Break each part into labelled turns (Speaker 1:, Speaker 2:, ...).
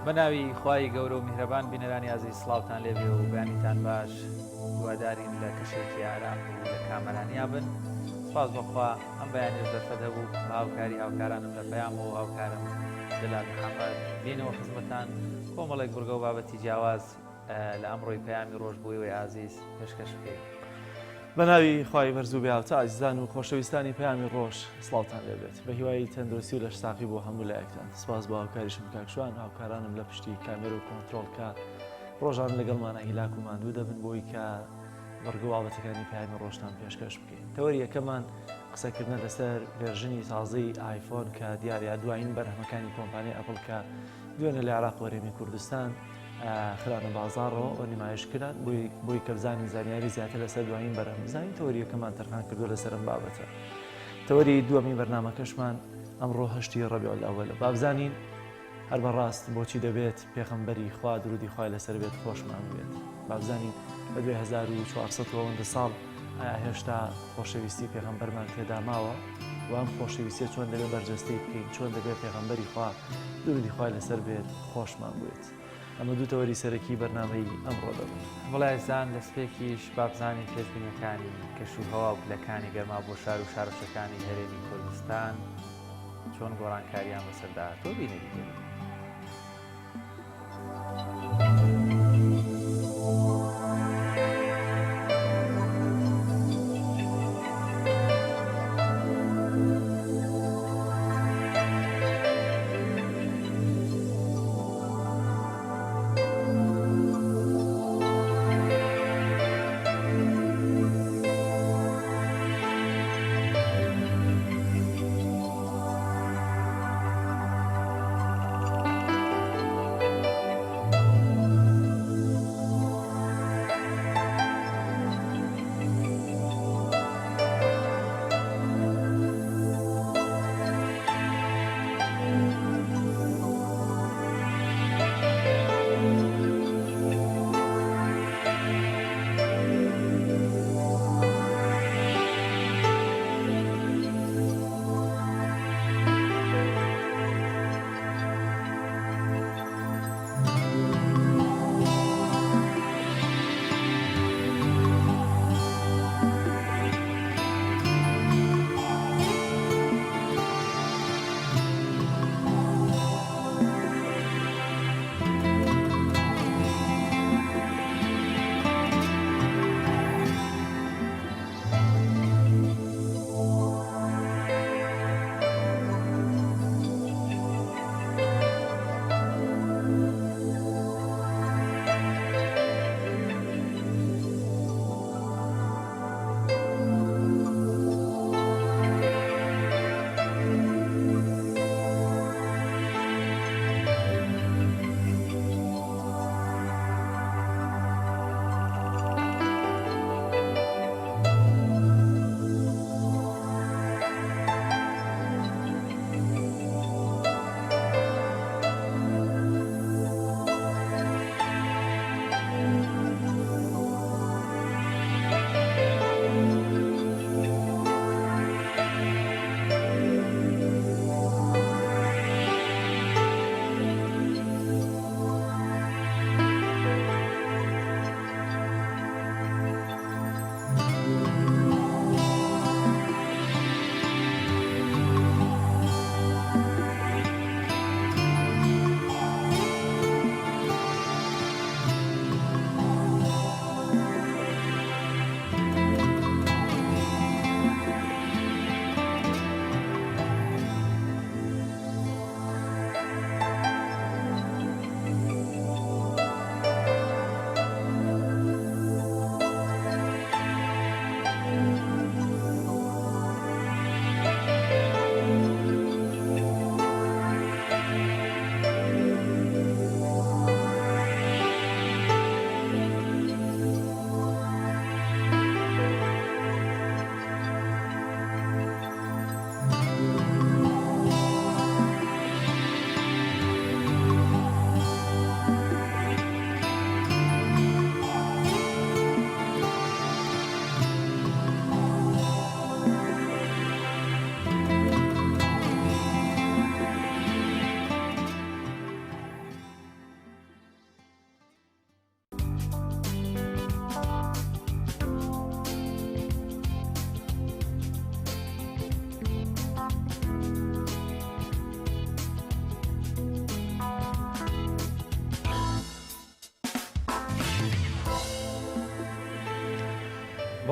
Speaker 1: بە ناوی خوای گەورە و میهرەبان بینەرانی ئازیز سڵاوتان لێبێ و بەیانیتان باش هیوادارین لە کەشێکی ئارام و لە کامەرانیا بن سپاس بەخوا ئەم بەیانیش دەرفەت هەبوو بە هاوکاری هاوکارانم لە پەیامەوە و هاوکارم جەلال محەممەد بینەوە خزمەتان کۆمەڵێک بڕگە و بابەتی جیاواز لە ئەمڕۆی پەیامی ڕۆژ بۆ ئێوەی ئازیز پێشکەش بکەین.
Speaker 2: بە ناوی خوای بەرز و بێهاوتا ئازیزان و خۆشەویستانی پەیامی ڕۆژ سڵاوتان لێبێت بە هیوای تەندروستی و لەشساغی بۆ هەموو لایەکتان سپاس بۆ هاوکاریشم کاک شوان هاوکارانم لە پشتی کامێرە و کۆنترۆڵ کە ڕۆژان لەگەڵمانە هیلاک و ماندوو دەبن بۆی کە بڕگە و بابەتەکانی پەیامی ڕۆژتان پێشکەش بکەین تەوەری یەکەمان قسەکردنە لەسەر version ی تازەی ئایفۆن کە دیارە دوایین بەرهەمەکانی کۆمپانیای ئەپڵ کە دوێنێ لە عێراق و هەرێمی کوردستان خرانە بازاڕەوە و نمایش کران بۆی کە بزانین زانیاری زیاتر لەسەر دوایین بەرهەم بزانین تەوەری یەکەمان تەرخان کردووە لەسەر ئەم بابەتە. تەوەری دووەمی بەرنامەکەشمان ئەمڕۆ هەشتی ڕەبیع الئەوەلە با بزانین هەر بەڕاست بۆچی دەبێت پێغەمبەری خوا درودی خوای لەسەر بێت خۆشمان بوێت با بزانین بە دوای 1400 ئەوەندە ساڵ ئایا هێشتا خۆشەویستی پێغەمبەرمان تێدا ماوە و ئەم خۆشەویستیە چۆن دەبێت بەرجەستەی بکەین چۆن دەبێت پێغەمبەری خوا درودی خوای لەسەر بێت خۆشمان بوێت ئەمە دوو تەوەری سەرەکی بەرنامەی ئەمڕۆ دەبن.
Speaker 1: بەڵێ ئازیزان دەستپێکیش با بزانین پێشبینیەکانی کەش و هەوا و پلەکانی گەرما بۆ شار و شارۆچکەکانی هەرێمی کوردستان چۆن گۆڕانکاریان بەسەردا هاتووە بینەری دەبین.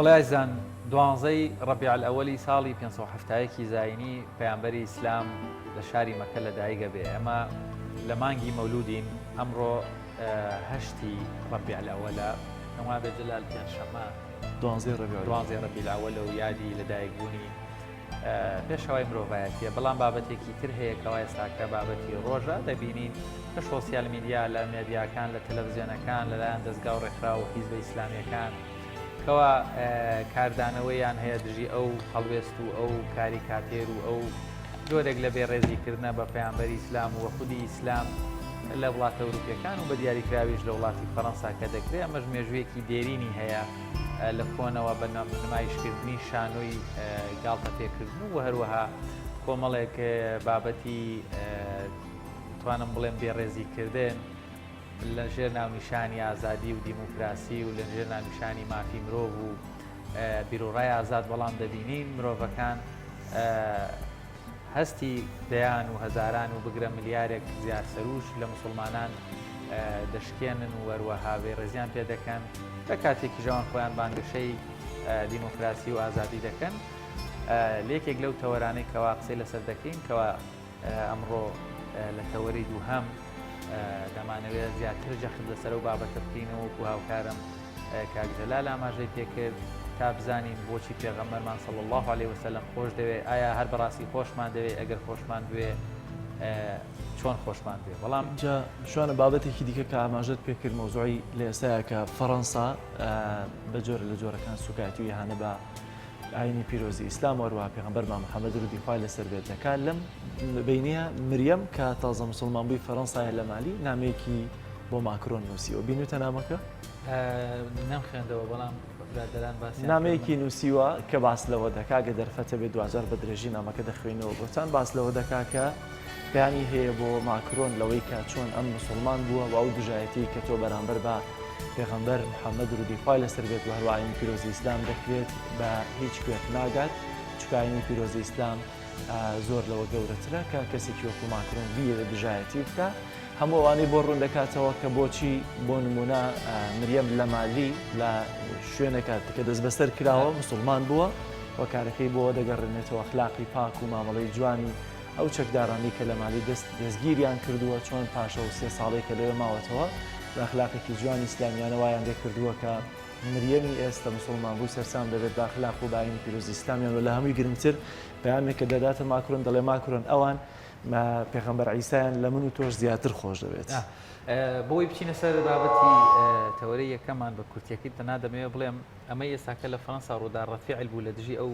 Speaker 1: وەڵای ئازیزان دوانزەی ڕەبیع الئەوەلی ساڵی 571 زایینی پەیامبەری ئیسلام لە شاری مەکە لە دایک ئەبێ ئەمە لە مانگی مەولودین ئەمڕۆ هەشتی ڕەبیع الئەوەلە پێم وابێ جەلال پێنجشەممە
Speaker 2: دوانزەی ڕەبیع
Speaker 1: دوانزەی ڕەبیع الئەوەلە و یادی لەدایکبوونی پێشەوای مرۆڤایەتیە بەڵام بابەتێکی تر هەیە کەوا ئێستاکە بابەتی ڕۆژە دەبینین لە سۆسیال میدیا لە مێدیاکان لە تەلەڤزیۆنەکان لەلایەن دەزگا و ڕێکخراو و حیزبە ئیسلامیەکان کەوا کاردانەوەیان هەیە دژی ئەو هەڵوێست و ئەو کاریکاتێر و ئەو جۆرێک لە بێڕێزیکردنە بە پەیامبەری ئیسلام و خودی ئیسلام لە وڵاتە ئەوروپیەکان و بە دیاریکراویش لە وڵاتی فەرەنسا کە دەکرێت ئەمەش مێژوویەکی دێرینی هەیە لە کۆنەوە بە نمایشکردنی شانۆی گاڵتە پێکردن و هەروەها کۆمەڵێک بابەتی توانم بڵێم بێڕێزیکردن لە ژێر ناونیشانی ئازادی و دیموکراسی و لە ژێر ناونیشانی مافی مرۆڤ و بیرۆڕای ئازاد بەڵام دەبینین مرۆڤەکان هەستی دەیان و هەزاران و بگرە ملیارێک زیاد سەروش لە مسلمانان دەشکێنن و هەروەها بێڕێزیان پێ دەکەن لە کاتێکیش ئەوان خۆیان بانگەشەی دیموکراسی و ئازادی دەکەن لە یەکێک لەو تەوەرانەی کەوا قسەی لەسەر دەکەین کەوا ئەمڕۆ لە تەوەری دووهەم دەمانەوێت زیاتر جەخت لەسەر ئەو بابەتە بکەینەوە وەکو هاوکارم کاک جەلال ئاماژەی پێکرد تا بزانین بۆچی پێغەمبەرمان صلی الله علیه وسلم خۆش دەوێ ئایا هەر بەڕاستی خۆشمان دەوێ ئەگەر خۆشمان بوێ چۆن خۆشمان بێ بەڵام
Speaker 2: جا شوانە بابەتێکی دیکە کە ئاماژەت پێکرد مەوزوعی لە ئێستایا کە فەڕەنسا بە جۆرە لە جۆرەکان سوکایەتی و ئیهانە بە ئاینی پیرۆزی ئیسلام و هەروەها پێغەمبەرمان محەممەد درودی خوای لەسەر بێت دەکات لەم بینیە مریەم کە تازە مسلمان بووی فەرەنسایە لە مالی نامەیەکی بۆ ماکرۆن نووسیوە بینوتە نامەکە؟
Speaker 1: نەمخوێندەوە بەڵام برادەران باسیان
Speaker 2: نامەیەکی نووسیوە کە باس لەوە دەکا گە دەرفەتە بێت دواجار بە درێژی نامەکە دەخوێنەوە بۆتان باس لەوە دەکا کە پەیامی هەیە بۆ ماکرۆن لەوەی کە چۆن ئەم مسوڵمان بووە و ئەو دژایەتی کە تۆ بەرامبەر بە پێغەمبەر محەممەد درودی خوای لەسەر بێت و هەروە ئاینی پیرۆزی ئیسلام دەکرێت بە هیچ کوێک ناگات چونکە ئاینی پیرۆزی ئیسلام زۆر لەوە گەورەترە کە کەسێکی وەکو ماکرۆن بیەوێت دژایەتی بکە هەموو ئەوانەی بۆ ڕوون دەکاتەوە کە بۆچی بۆ نمونە مریەم لە مالی لە شوێنەکە کە دەستبەسەر کراوە مسلمان بووە و کارەکەی بۆ دەگەڕێنێتەوە ئەخلاقی پاک و مامەڵەی جوانی ئەو چەکدارانەی کە لە مالی دەست دەستگیریان کردووە چۆن پاش ئەو سێ ساڵەی کە لەوێ ماوەتەوە بە ئەخلاقێکی جوانی ئیسلامیانە وایان لێ کردووە کە مریەمی ئێستە مسوڵمان بووی سەرسام دەبێت بە ئەخلاق و بە ئاینی پیرۆزی ئیسلامیان و لە هەمووی گرنگتر پەیامێک کە دەداتە ماکرۆن دەڵێ ماکرۆن ئەوان پێغەمبەر عیسایان لە من و تۆش زیاتر خۆش دەوێت.
Speaker 1: بۆی بچینە سەر بابەتی تەوەرەی یەکەمان بە کورتیەکەی تەنها دەمەوێت بڵێم ئەمەی ئێستاکە لە فەرەنسا ڕوودا ڕەفیعل بوو لە دژی ئەو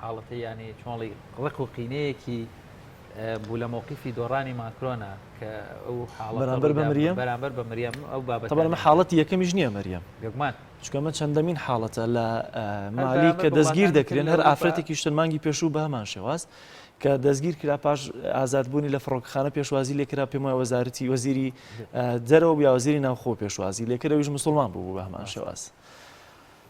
Speaker 1: حاڵەتە یانی چۆنڵی ڕق و قینەیەکی بوو لە مەوقیفی دۆڕانی ماکرۆنە کە ئەو حاڵەتە
Speaker 2: بەرامبەر بە مریەم
Speaker 1: بەرامبەر بە مریەم ئەو بابەتە
Speaker 2: تەبعەن ئەمە حاڵەتی یەکەمیش نییە مریەم
Speaker 1: بێگومان
Speaker 2: چونکە ئەمە چەندەمین حاڵەتە لە مالی کە دەستگیر دەکرێن هەر ئافرەتێکیش چەند مانگی پێشوو بە هەمان شێواز کە دەستگیر کرا پاش ئازادبوونی لە فڕۆکەخانە پێشوازی لێکرا پێم وایە وەزارەتی وەزیری دەرەوە یا وەزیری ناوخۆ پێشوازی لێکرا ئەویش مسوڵمان بوو بە هەمان شێواز.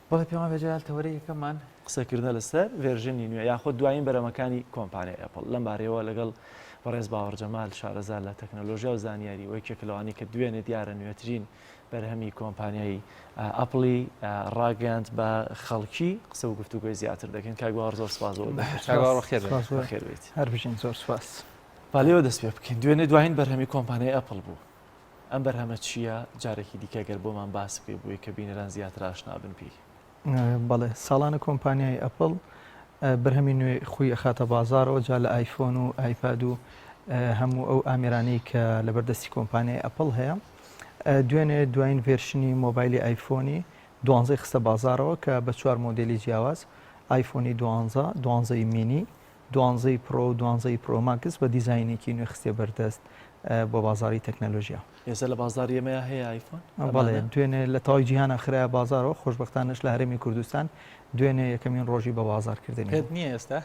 Speaker 1: بەڵێ پێمان بێ جەلال تەوەرەی یەکەممان.
Speaker 2: قسەکردنە لەسەر version ی نوێ یاخود دوایین بەرەمەکانی کۆمپانیای ئەپڵ. لەم بارەیەوە لەگەڵ بەڕێز باوەڕ جەمال شارەزا لە تەکنەلۆژیا و زانیاری و یەکێکە لەوانەی کە دوێنێ دیارە نوێترین بەرهەمی کۆمپانیای ئەپڵی ڕاگەیاند بە خەڵکی قسە و گفتوگۆی زیاتر دەکەین. کاک باوەڕ زۆر سپاس بۆ
Speaker 1: کاک باوەڕ بەخێر بێیت.
Speaker 2: بەخێر بێیت.
Speaker 3: هەر بژین زۆر سپاس.
Speaker 2: با لێوە دەست پێ بکەین. دوێنێ دوایین بەرهەمی کۆمپانیای ئەپڵ بوو. ئەم بەرهەمە چییە؟ جارێکی دیکە گەر بۆمان باس بکەی بۆی کە بینەران زیاتر ئاشنا بن پێی.
Speaker 3: بەڵێ، ساڵانە کۆمپانیای ئەپڵ بەرهەمی نوێ خۆی ئەخاتە بازاڕەوە جا لە ئایفۆن و ئایپاد و هەموو ئەو ئامێرانەی کە لەبەردەستی کۆمپانیای ئەپڵ هەیە. دوێنێ دوایین version ی مۆبایلی ئایفۆنی دوانزەی خستە بازاڕەوە کە بە چوار مۆدێلی جیاواز ئایفۆنی دوانزە، دوانزەی مینی، دوانزەی پرۆ و دوانزەی پرۆ ماکس بە دیزاینێکی نوێ خستیە بەردەست بۆ بازاڕی تەکنەلۆژیا.
Speaker 2: ئێستا لە بازاڕی ئێمەیا هەیە ئایفۆن؟
Speaker 3: بەڵێ دوێنێ لە تەواوی جیهانا خرایە بازاڕەوە، خۆشبەختانەش لە هەرێمی کوردستان دوێنێ یەکەمین ڕۆژی بە بازاڕکردنی
Speaker 1: پێت نییە ئێستا؟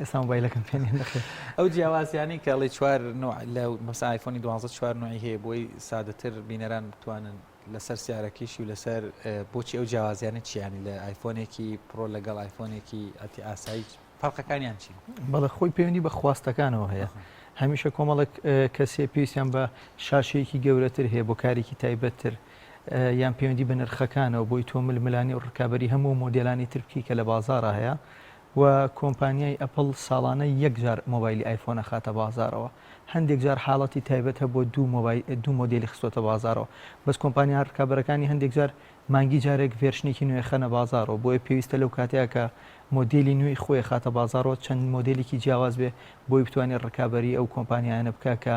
Speaker 3: ئێستا مۆبایلەکەم پێ نییە نەخێر.
Speaker 1: ئەو جیاوازیانەی کە ئەڵێی چوار نوع لە مەسەلەن ئایفۆنی 12 چوار نوعی هەیە بۆی سادەتر بینەران بتوانن لەسەر سیارەکەیشی و لەسەر بۆچی ئەو جیاوازیانە چییە یانی لە ئایفۆنێکی پرۆ لەگەڵ ئایفۆنێکی ئەتی ئاسایی فەرقەکانیان چین؟
Speaker 3: بەڵێ خۆی پەیوەندی بە خواستەکانەوە هەیە هەمیشە کۆمەڵێک کەسێ پێویستیان بە شاشەیەکی گەورەتر هەیە بۆ کارێکی تایبەتتر. یان پەیوەندی بە نرخەکانەوە بۆی تۆ ململانێ و ڕکابەری هەموو مۆدێلانی تر بکەی کە لە بازاڕا هەیە و کۆمپانیای ئەپڵ ساڵانە یەک جار مۆبایلی ئایفۆن ئەخاتە بازاڕەوە هەندێک جار حاڵەتی تایبەت هەبووە دوو مۆبایل دوو مۆدێلی خستۆتە بازاڕەوە بەس کۆمپانیا ڕکابەرەکانی هەندێک جار مانگی جارێک version ێکی نوێ خەنە بازاڕەوە بۆیە پێویستە لەو کاتەیا کە مۆدێلی نوێی خۆی خاتە بازاڕەوە چەند مۆدێلێکی جیاواز بێ بۆی بتوانێت ڕکابەری ئەو کۆمپانیایانە بکا کە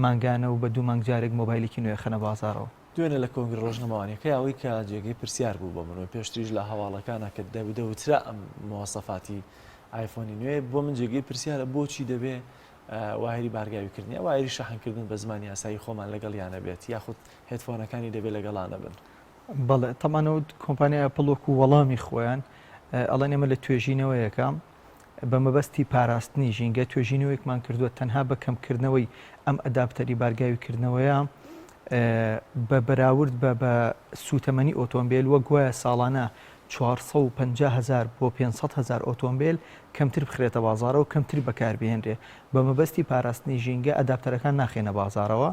Speaker 3: مانگانە و بە دوو مانگ جارێک مۆبایلێکی نوێ خەنە بازاڕەوە.
Speaker 2: دوێنێ لە کۆنگرە ڕۆژنامەوانیەکەی ئەوەی کە جێگەی پرسیار بوو بۆ من و پێشتریش لە هەواڵەکانا کە دەوترا ئەم مواصفاتی ئایفۆنی نوێ بۆ من جێگەی پرسیارە بۆچی دەبێ wire ی بارگاویکردنی یا wire ی شەحنکردن بە زمانی یاسایی خۆمان لەگەڵیانە بێت یاخود headphone ەکانی دەبێت لەگەڵانە بن.
Speaker 3: بەڵێ تەبعەن ئەو کۆمپانیای ئەپڵ وەکو وەڵامی خۆیان ئەڵێن ئێمە لە توێژینەوەیەکە بە مەبەستی پاراستنی ژینگە توێژینەوەیەکمان کردووە تەنها بە کەمکردنەوەی ئەم adapter ی بارگاوی کردنەوەیە بە بەراورد بە بە سووتەمەنی ئۆتۆمبیل وەک گوایە ساڵانە 450 هزار بۆ 500 هزار ئۆتۆمبیل کەمتر بخرێتە بازارەوە کەمتر بەکاربهێنرێ بە مەبەستی پاراستنی ژینگە adapter ەکان ناخێنە بازارەوە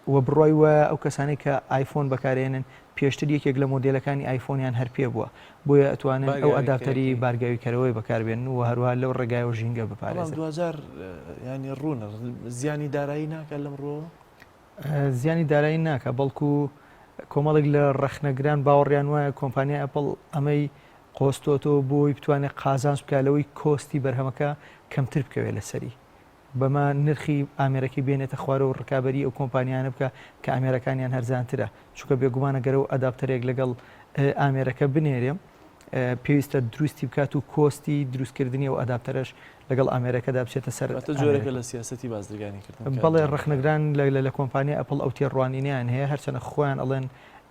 Speaker 3: و بڕای وایە ئەو کەسانەی کە ئایفۆن بەکارێنن پێشتر یەکێک لە مۆدێلەکانی ئایفۆنیان هەر پێ بووە بۆیە ئەتوانن ئەو adapter ی بارگاویکەرەوەی بەکاربێنن و هەروەها لەو ڕێگایەوە ژینگە
Speaker 2: بپارێزن. بەڵام دواجار یانی ڕوونە زیانی دارایی ناکات لەم ڕووەوە؟
Speaker 3: زیانی دارایی ناکات بەڵکو کۆمەڵێک لە ڕەخنەگران باوەڕیان وایە کۆمپانیای ئەپڵ ئەمەی قۆستۆتەوە بۆی بتوانێت قازانج بکات لەوەی cost ی بەرهەمەکە کەمتر بکەوێت لەسەری. بەمە نرخی ئامێرەکەی بێنێتە خوارەوە و ڕکابەری ئەو کۆمپانیایانە بکا کە ئامێرەکانیان هەرزانترە، چونکە بێگومان ئەگەر ئەو adapter ێک لەگەڵ ئامێرەکە بنێرێ پێویستە دروستی بکات و cost ی دروستکردنی ئەو adapter ەش لەگەڵ ئامێرەکەدا بچێتە سەر
Speaker 2: واتە جۆرێکە لە سیاسەتی بازرگانی کردن
Speaker 3: کە بەڵێ ڕەخنەگران لە کۆمپانیای ئەپڵ ئەو تێڕوانینەیان هەیە هەرچەنە خۆیان ئەڵێن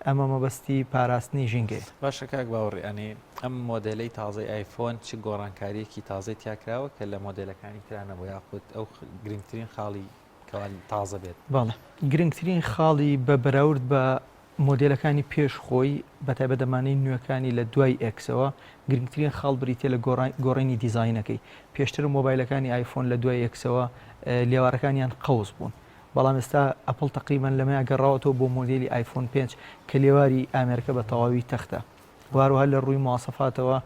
Speaker 3: ئەمە مەبەستی پاراستنی ژینگەیە.
Speaker 1: باشە کاک باوەڕ یانی ئەم مۆدێلەی تازەی ئایفۆن چ گۆڕانکارییەکی تازەی تیا کراوە کە لە مۆدێلەکانی ترا نەبوو یاخود ئەو گرنگترین خاڵی کەوا تازە بێت؟
Speaker 3: بەڵێ گرنگترین خاڵی بە بەراورد بە مۆدێلەکانی پێش خۆی بەتایبەت ئەمانەی نوێکانی لە دوای ئێکسەوە گرنگترین خاڵ بریتیە لە گۆڕینی دیزاینەکەی پێشتر مۆبایلەکانی ئایفۆن لە دوای ئێکسەوە لێوارەکانیان قەوس بوون بەڵام ئێستا ئەپڵ تەقریبەن لەمەیا گەڕاوەتەوە بۆ مۆدێلی ئایفۆن پێنج کە لێواری ئامێرەکە بە تەواوی تەختە و هەروەها لە ڕووی مواسەفاتەوە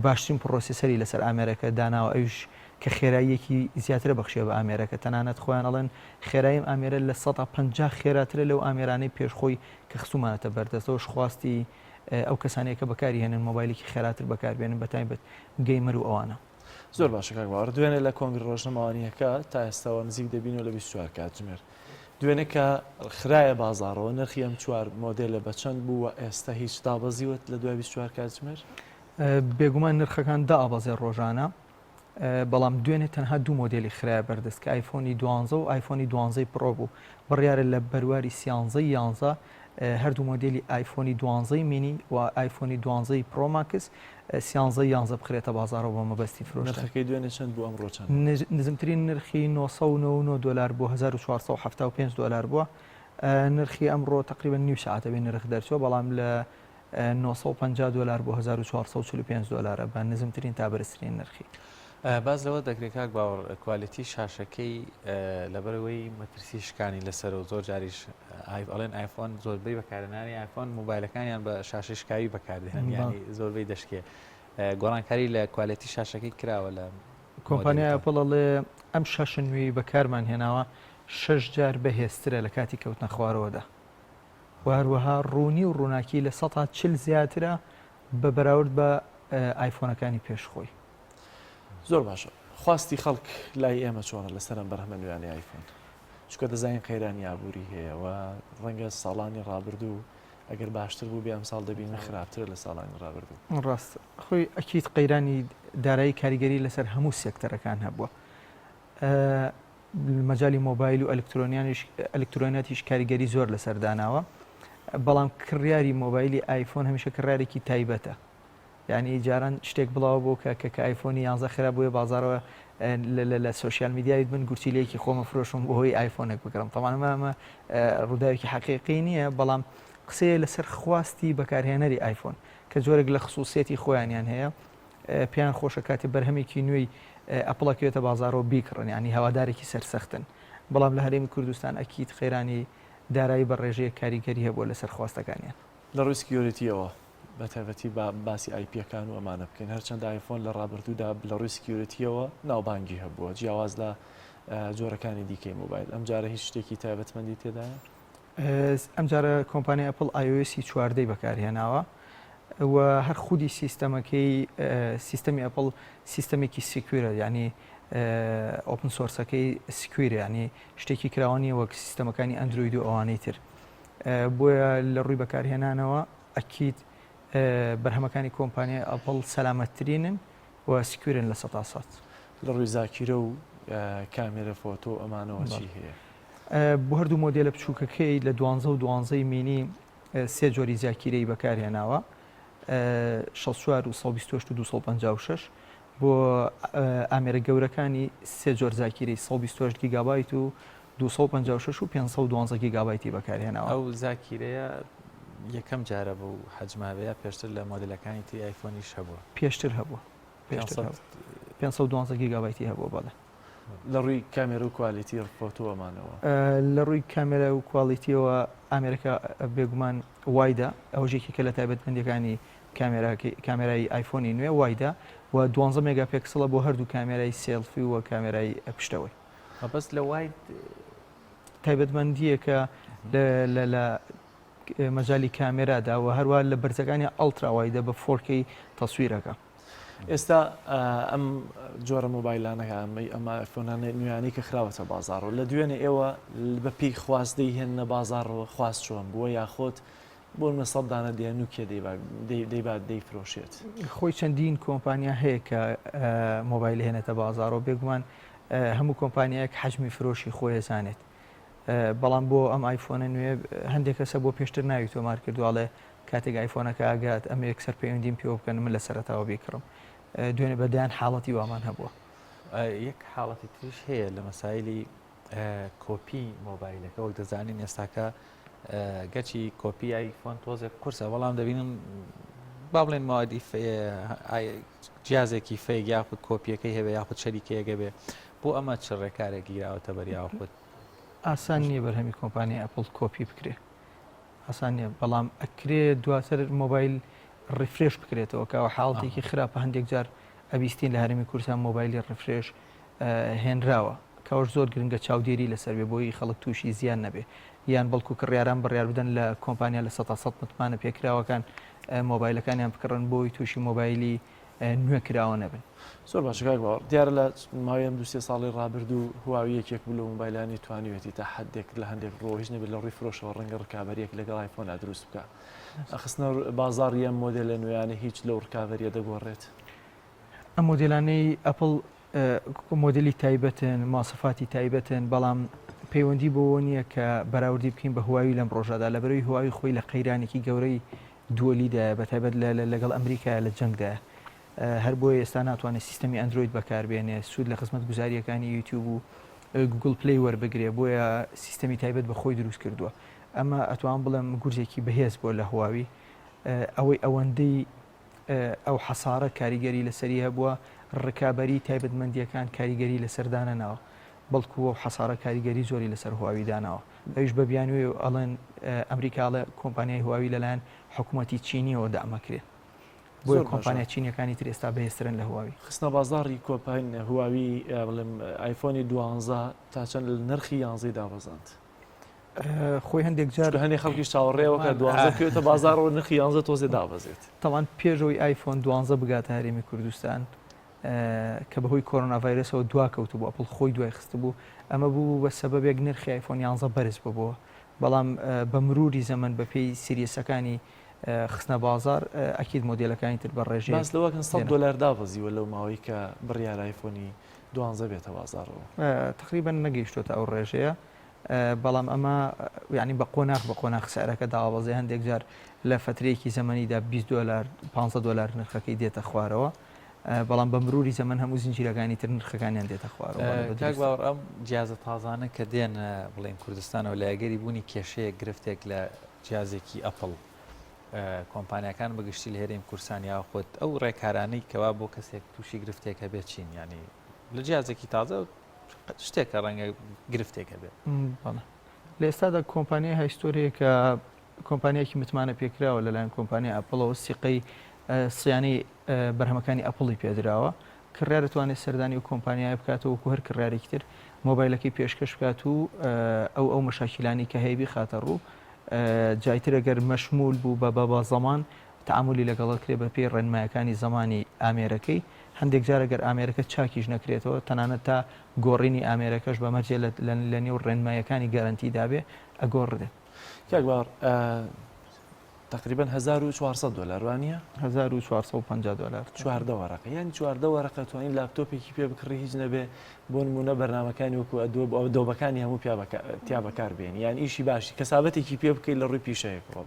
Speaker 3: باشترین processor ی لەسەر ئامێرەکە داناوە ئەویش کە خێراییەکی زیاترە بەخشیە بە ئامێرەکە تەنانەت خۆیان ئەڵێن خێرایی ئەم ئامێرە 50% خێراترە لەو ئامێرانەی پێش خۆی کە خستومانەتە بەردەستەوەش خواستی ئەو کەسانەیە کە بەکاری هێنن مۆبایلێکی خێراتر بەکاربێنن بە تایبەت gamer و ئەوانە.
Speaker 2: زۆر باشە کاک باوەڕ دوێنێ لە کۆنگرە ڕۆژنامەوانییەکە تا ئێستاوە نزیک دەبینەوە لە 24 کاتژمێر دوێنێ کە خرایە بازاڕەوە نرخی ئەم چوار مۆدێلە بە چەند بوو و ئێستا هیچ دابەزیوەت لە دوای 24 کاتژمێر؟
Speaker 3: بێگومان نرخەکان دائەبەزێ ڕۆژانە بەڵام دوێنێ تەنها دوو مۆدێلی خرایە بەردەست کە ئایفۆنی دوانزە و ئایفۆنی دوانزەی پڕۆ بوو بڕیارە لە بەرواری سیانزەی یانزە هەردوو مۆدێلی ئایفۆنی دوانزەی مینی و ئایفۆنی دوانزەی پرۆ ماکس سیانزەی یانزە بخرێتە بازاڕەوە بە مەبەستی فرۆشتن.
Speaker 2: نرخەکەی دوێنێ چەند بوو ئەمڕۆ چەند؟
Speaker 3: نزمترین نرخی 999 دۆلار بۆ 1475 دۆلار بووە نرخی ئەمڕۆ تقریبا نیو سەعاتە بێ نرخ دەرچووە بەڵام لە 950 دۆلار بۆ 1445 دۆلارە بە نزمترین تا بەرزترین نرخی.
Speaker 1: باس لەوە دەکرێت کاک باوەڕ quality شاشەکەی لەبەرەوەی مەترسی شکانی لەسەر و زۆر جاریش ئەڵێن ئایفۆن زۆربەی بەکارهێنانی ئایفۆن مۆبایلەکانیان بە شاشەی شکاوی بەکاردێنن ینی زۆربەی دەشکێ گۆڕانکاری لە quality شاشەکەی کراوە لە
Speaker 3: کۆمپانیای ئەپڵ ئەڵێ ئەم شاشە نوێی بەکارمان هێناوە شەش جار بەهێزترە لە کاتی کەوتنە خوارەوەدا و هەروەها ڕوونی و ڕووناکی 40% زیاترە بە بەراورد بە ئایفۆنەکانی پێش خۆی.
Speaker 2: زۆر باشە خواستی خەڵک لای ئێمە چۆنە لەسەر ئەم بەرهەمە نوێیانەی ئایفۆن؟ چونکە دەزانین قەیرانی ئابووری هەیە و ڕەنگە ساڵانی ڕابردوو ئەگەر باشتر بوو بێ ئەمساڵ دەبینین خراپترە لە ساڵانی ڕابردوو.
Speaker 3: ڕاستە خۆی ئەکید قەیرانی دارایی کاریگەری لەسەر هەموو سێکتەرەکان هەبووە مەجالی مۆبایل و ئەلکترۆنیانیش ئەلکترۆنیاتیش کاریگەری زۆر لەسەر داناوە بەڵام کڕیاری مۆبایلی ئایفۆن هەمیشە کڕیارێکی تایبەتە یانی جاران شتێک بڵاو بۆ کە کە کە ئایفۆنی یانزە خرا بۆیە بازارەوە لە social media یت من گورچیلەیەکی خۆمە فرۆشم بۆ هۆی ئایفۆنێک بکڕم تەمان ئەمە ڕووداوێکی حەقیقی نییە بەڵام قسەیە لەسەر خواستی بەکارهێنەری ئایفۆن کە جۆرێک لە خصوصیەتی خۆیانیان هەیە پێیان خۆشە کاتێ بەرهەمێکی نوێی ئەپڵەکەوێتە بازارەوە بیکڕن ینی هەوادارێکی سەرسەختن بەڵام لە هەرێمی کوردستان ئەکید قەیرانی. دارایی بە ڕێژەیەک کاریگەری هەبووە لەسەر خواستەکانیان.
Speaker 2: لە ڕووی security یەوە بە تایبەتی با باسی IP یەکان و ئەمانە بکەین، هەرچەندە ئایفۆن لە ڕابردوودا لە ڕووی security یەوە ناوبانگی هەبووە جیاواز لە جۆرەکانی دیکەی مۆبایل، ئەمجارە هیچ شتێکی تایبەتمەندی تێدایە؟
Speaker 3: ئەمجارە کۆمپانیای ئەپڵ iOS ی چواردەی بەکارهێناوە و هەر خودی سیستەمەکەی سیستەمی ئەپڵ سیستەمێکی secure ە یعنی open source ەکەی secure ە یعنی شتێکی کراوە نییە وەک سیستەمەکانی ئەندروید و ئەوانەی تر بۆیە لە ڕووی بەکارهێنانەوە ئەکید بەرهەمەکانی کۆمپانیای ئەپڵ سەلامەتترینن و secure ن 100%.
Speaker 2: لە ڕووی زاکیرە و کامێرە فۆتۆ و ئەمانەوە چی هەیە؟
Speaker 3: بۆ هەردوو مۆدێلە بچووکەکەی لە دوانزە و دوانزەی مینی سێ جۆری زاکیرەی بەکارهێناوە، 64 و 128 و 256. بۆ ئامێرە گەورەکانی سێ جۆر زاکیرەی 128 گیگابایت و 256 و 512 گیگابایتی بەکارهێناوە.
Speaker 1: ئەو زاکیرەیە یەکەم جارە بەو حەجمە بێ یا پێشتر لە مۆدێلەکانی تری ئایفۆنیش هەبووە؟
Speaker 3: پێشتر هەبووە. پێشتر هەبووە. 512 گیگابایتی هەبووە بەڵێ.
Speaker 2: لە ڕووی کامێرە و quality فۆتۆ ئەمانەوە؟
Speaker 3: لە ڕووی کامێرا و quality یەوە ئامێرەکە بێگومان wide ە، ئەوەش یەکێکە لە تایبەتمەندییەکانی کامێراکەی کامێرای ئایفۆنی نوێ wide ە و دوانزە مێگاپێکسڵە بۆ هەردوو کامێرای سێڵفی و کامێرای پشتەوەی.
Speaker 1: مەبەست لە wide؟
Speaker 3: تایبەتمەندییەکە لە لە لە مەجالی کامێرادا و هەروا لە بەرزەکانی ultra wide ە بە 4K تەسویرەکە.
Speaker 2: ئێستا ئەم جۆرە مۆبایلانە ئەمەی ئەم ئایفۆنانە نوێیانەی کە خراوەتە بازاڕەوە لە دوێنێ ئێوە بە پێی خواست دەیهێننە بازاڕەوە خواست چۆن بووە یاخۆت بۆ نمونە سەد دانە دێن و کێ دەیبات دەیفرۆشێت؟
Speaker 3: خۆی چەندین کۆمپانیا هەیە کە مۆبایل هێنێتە بازاڕەوە بێگومان هەموو کۆمپانیایەک حەجمی فرۆشی خۆی ئەزانێت بەڵام بۆ ئەم ئایفۆنە نوێ هەندێک کەسە بۆ پێشتر ناوی تۆمار کردووە ئەڵێ کاتێک ئایفۆنەکە ئەگات ئەمە یەکسەر پەیوەندیم پێوە بکەن من لە سەرەتاوە بیکڕم دوێنێ بە دەیان حاڵەتی وامان هەبووە.
Speaker 1: یەک حاڵەتی تریش هەیە لە مەسایلی کۆپی مۆبایلەکە وەک دەزانین ئێستاکە گەرچی کۆپی ئایفۆن تۆزێک قورسە بەڵام دەبینم با بڵێن موادی جیازێکی fake یاخود کۆپیەکەی هەبێ یاخود شەریکەیەگە بێ بۆ ئەمە چ ڕێکارێک گیراوەتە بەر یاخود
Speaker 3: ئاسان نییە بەرهەمی کۆمپانیای ئەپڵ کۆپی بکرێ ئاسان نییە بەڵام ئەکرێ دواتر مۆبایل refresh بکرێتەوە کە ئەوە حاڵەتێکی خراپە هەندێک جار ئەبیستین لە هەرێمی کوردستان مۆبایلی refresh هێنراوە کەەوەش زۆر گرنگە چاودێری لەسەر بێ بۆی خەڵک تووشی زیان نەبێ یان بەڵکو کڕیاران بڕیار بدەن لە کۆمپانیا لە سەتا سەد متمانە پێکراوەکان مۆبایلەکانیان بکڕن بۆی تووشی مۆبایلی نوێ کراوە نەبن.
Speaker 2: زۆر باشە کاک باوەڕ، دیارە لە ماوەی ئەم دوو سێ ساڵەی ڕابردوو هواوی یەکێک بوو لەو مۆبایلانەی توانیویەتی تا حەدێک لە هەندێک ڕووەوە هیچ نەبێت لە ڕووی فرۆشەوە ڕەنگە ڕکابەرییەک لەگەڵ ئایفۆنا دروست بکا. خستنە بازاڕی ئەم مۆدێلە نوێیانە هیچ لەو ڕکابەرییە دەگۆڕێت؟
Speaker 3: ئەم مۆدێلانەی ئەپڵ مۆدێلی تایبەتن، مواسەفاتی تایبەتن، بەڵام پەیوەندی بەوە نییە کە بەراوردی بکەین بە هواوی لەم ڕۆژەدا، لەبەرئەوەی هواوی خۆی لە قەیرانێکی گەورەی دووەلیدایە، بەتایبەت لەگەڵ ئەمریکایە لە جەنگدایە، هەر بۆیە ئێستا ناتوانێت سیستەمی ئەندرۆید بەکاربێنێ، سوود لە خزمەتگوزارییەکانی یوتیوب و گوگڵ پلەی وەربگرێ، بۆیە سیستەمی تایبەت بە خۆی دروست کردووە. ئەمە ئەتوانم بڵێم گورزێکی بەهێز بووە لە هواوی، ئەوەی ئەوەندەی ئەو حەسارە کاریگەری لەسەری هەبووە، ڕکابەری تایبەتمەندییەکان کاریگەری لەسەر دانەناوە، بەڵکو ئەو حەسارە کاریگەری زۆری لەسەر هواوی داناوە، ئەویش بە بیانووی ئەڵێن ئەمریکا ئەڵێ کۆمپانیای هواوی لەلایەن حکوومەتی چینییەوە دەعمەکرێ، بۆیە کۆمپانیا چینییەکانی تر ئێستا بەهێزترن لە هواوی.
Speaker 2: خستنە بازاڕی کۆمپانیای هواوی بڵێم ئایفۆنی دوانزە تا چەند لە نرخی یانزەی دابەزاند؟
Speaker 3: خۆی هەندێک جار
Speaker 2: هەندێک خەڵکیش چاوەڕێوە کە دوانزە بکەوێتە بازاڕەوە نرخی یانزە تۆزێ دابەزێت.
Speaker 3: تەوان پێشەوەی ئایفۆن دوانزە بگاتە هەرێمی کوردستان کە بەهۆی کۆرۆنا ڤایرەسەوە دوا کەوتبوو ئەپڵ خۆی دوای خستبوو ئەمە بوو بە سەبەبێک نرخی ئایفۆن یانزە بەرز ببووە بەڵام بە مروری زەمەن بەپێی series ەکانی خستنە بازار ئەکید مۆدێلەکانی تر بە ڕێژەیەک
Speaker 2: باس لەوە کەن 100 دۆلار دابەزیوە لەو ماوەی کە بڕیارە ئایفۆنی دوانزە بێتە بازاڕەوە.
Speaker 3: تەقریبەن نەگەیشتۆتە ئەو ڕێژەیە بەڵام ئەمە یانی بە قۆناخ بە قۆناخ سعرەکە داوەبەزێ هەندێک جار لە فترەیەکی زەمەنیدا 20 دۆلار 15 دۆلار نرخەکەی دێتە خوارەوە بەڵام بە مروری زەمەن هەموو زنجیرەکانی تر نرخەکانیان دێتە خوارەوە
Speaker 1: کاک باوەڕ ئەم جیازە تازانە کە دێن بڵێن کوردستانەوە لە ئەگەری بوونی کێشەیەک گرفتێک لە جیازێکی ئەپڵ کۆمپانیاکان بەگشتی لە هەرێم کوردستان یاخود ئەو ڕێکارانەی کەوا بۆ کەسێک تووشی گرفتێک هەبێت چین ینی لە جیازێکی تازە شتێکە ڕەنگە گرفتێک هەبێت.
Speaker 3: بەڵێ. لە ئێستادا کۆمپانیای هایستۆر هەیە کە کۆمپانیایەکی متمانە پێکراوە لەلایەن کۆمپانیای ئەپڵەوە سیقەی سیانەی بەرهەمەکانی ئەپڵی پێدراوە کڕیار دەتوانێت سەردانی ئەو کۆمپانیایە بکاتەوە وەکو هەر کڕیارێکی تر مۆبایلەکەی پێشکەش بکات و ئەو ئەو مەشاکیلانی کە هەیە بیخاتە ڕوو جایتر ئەگەر مەشمول بوو بە بە زەمان تەعامولی لەگەڵ ئەکرێ بە پێی ڕێنمایەکانی زەمانی ئامێرەکەی هەندێک جار ئەگەر ئامێرەکە چاکیش نەکرێتەوە تەنانەت تا گۆڕینی ئامێرەکەش بە مەرجێ لە نێو ڕێنمایەکانی گەرەنتی دابێ ئەگۆڕدرێ.
Speaker 2: کاک باوەڕ تقریبا 1400 دلار وانە؟
Speaker 3: 1450 دلار.
Speaker 2: 14 وەرەقە یانی 14 وەرەقە توانین لاپتۆپێکی پێ بکڕی هیچ نەبێ بۆ نمونە بەرنامەکانی وەکو ئەدۆب ئەدۆبەکانی هەموو تیا بەکار بێنی یان ئیشی باشی کەسابەتێکی پێ بکەیت لە ڕووی پیشەیەکەوە.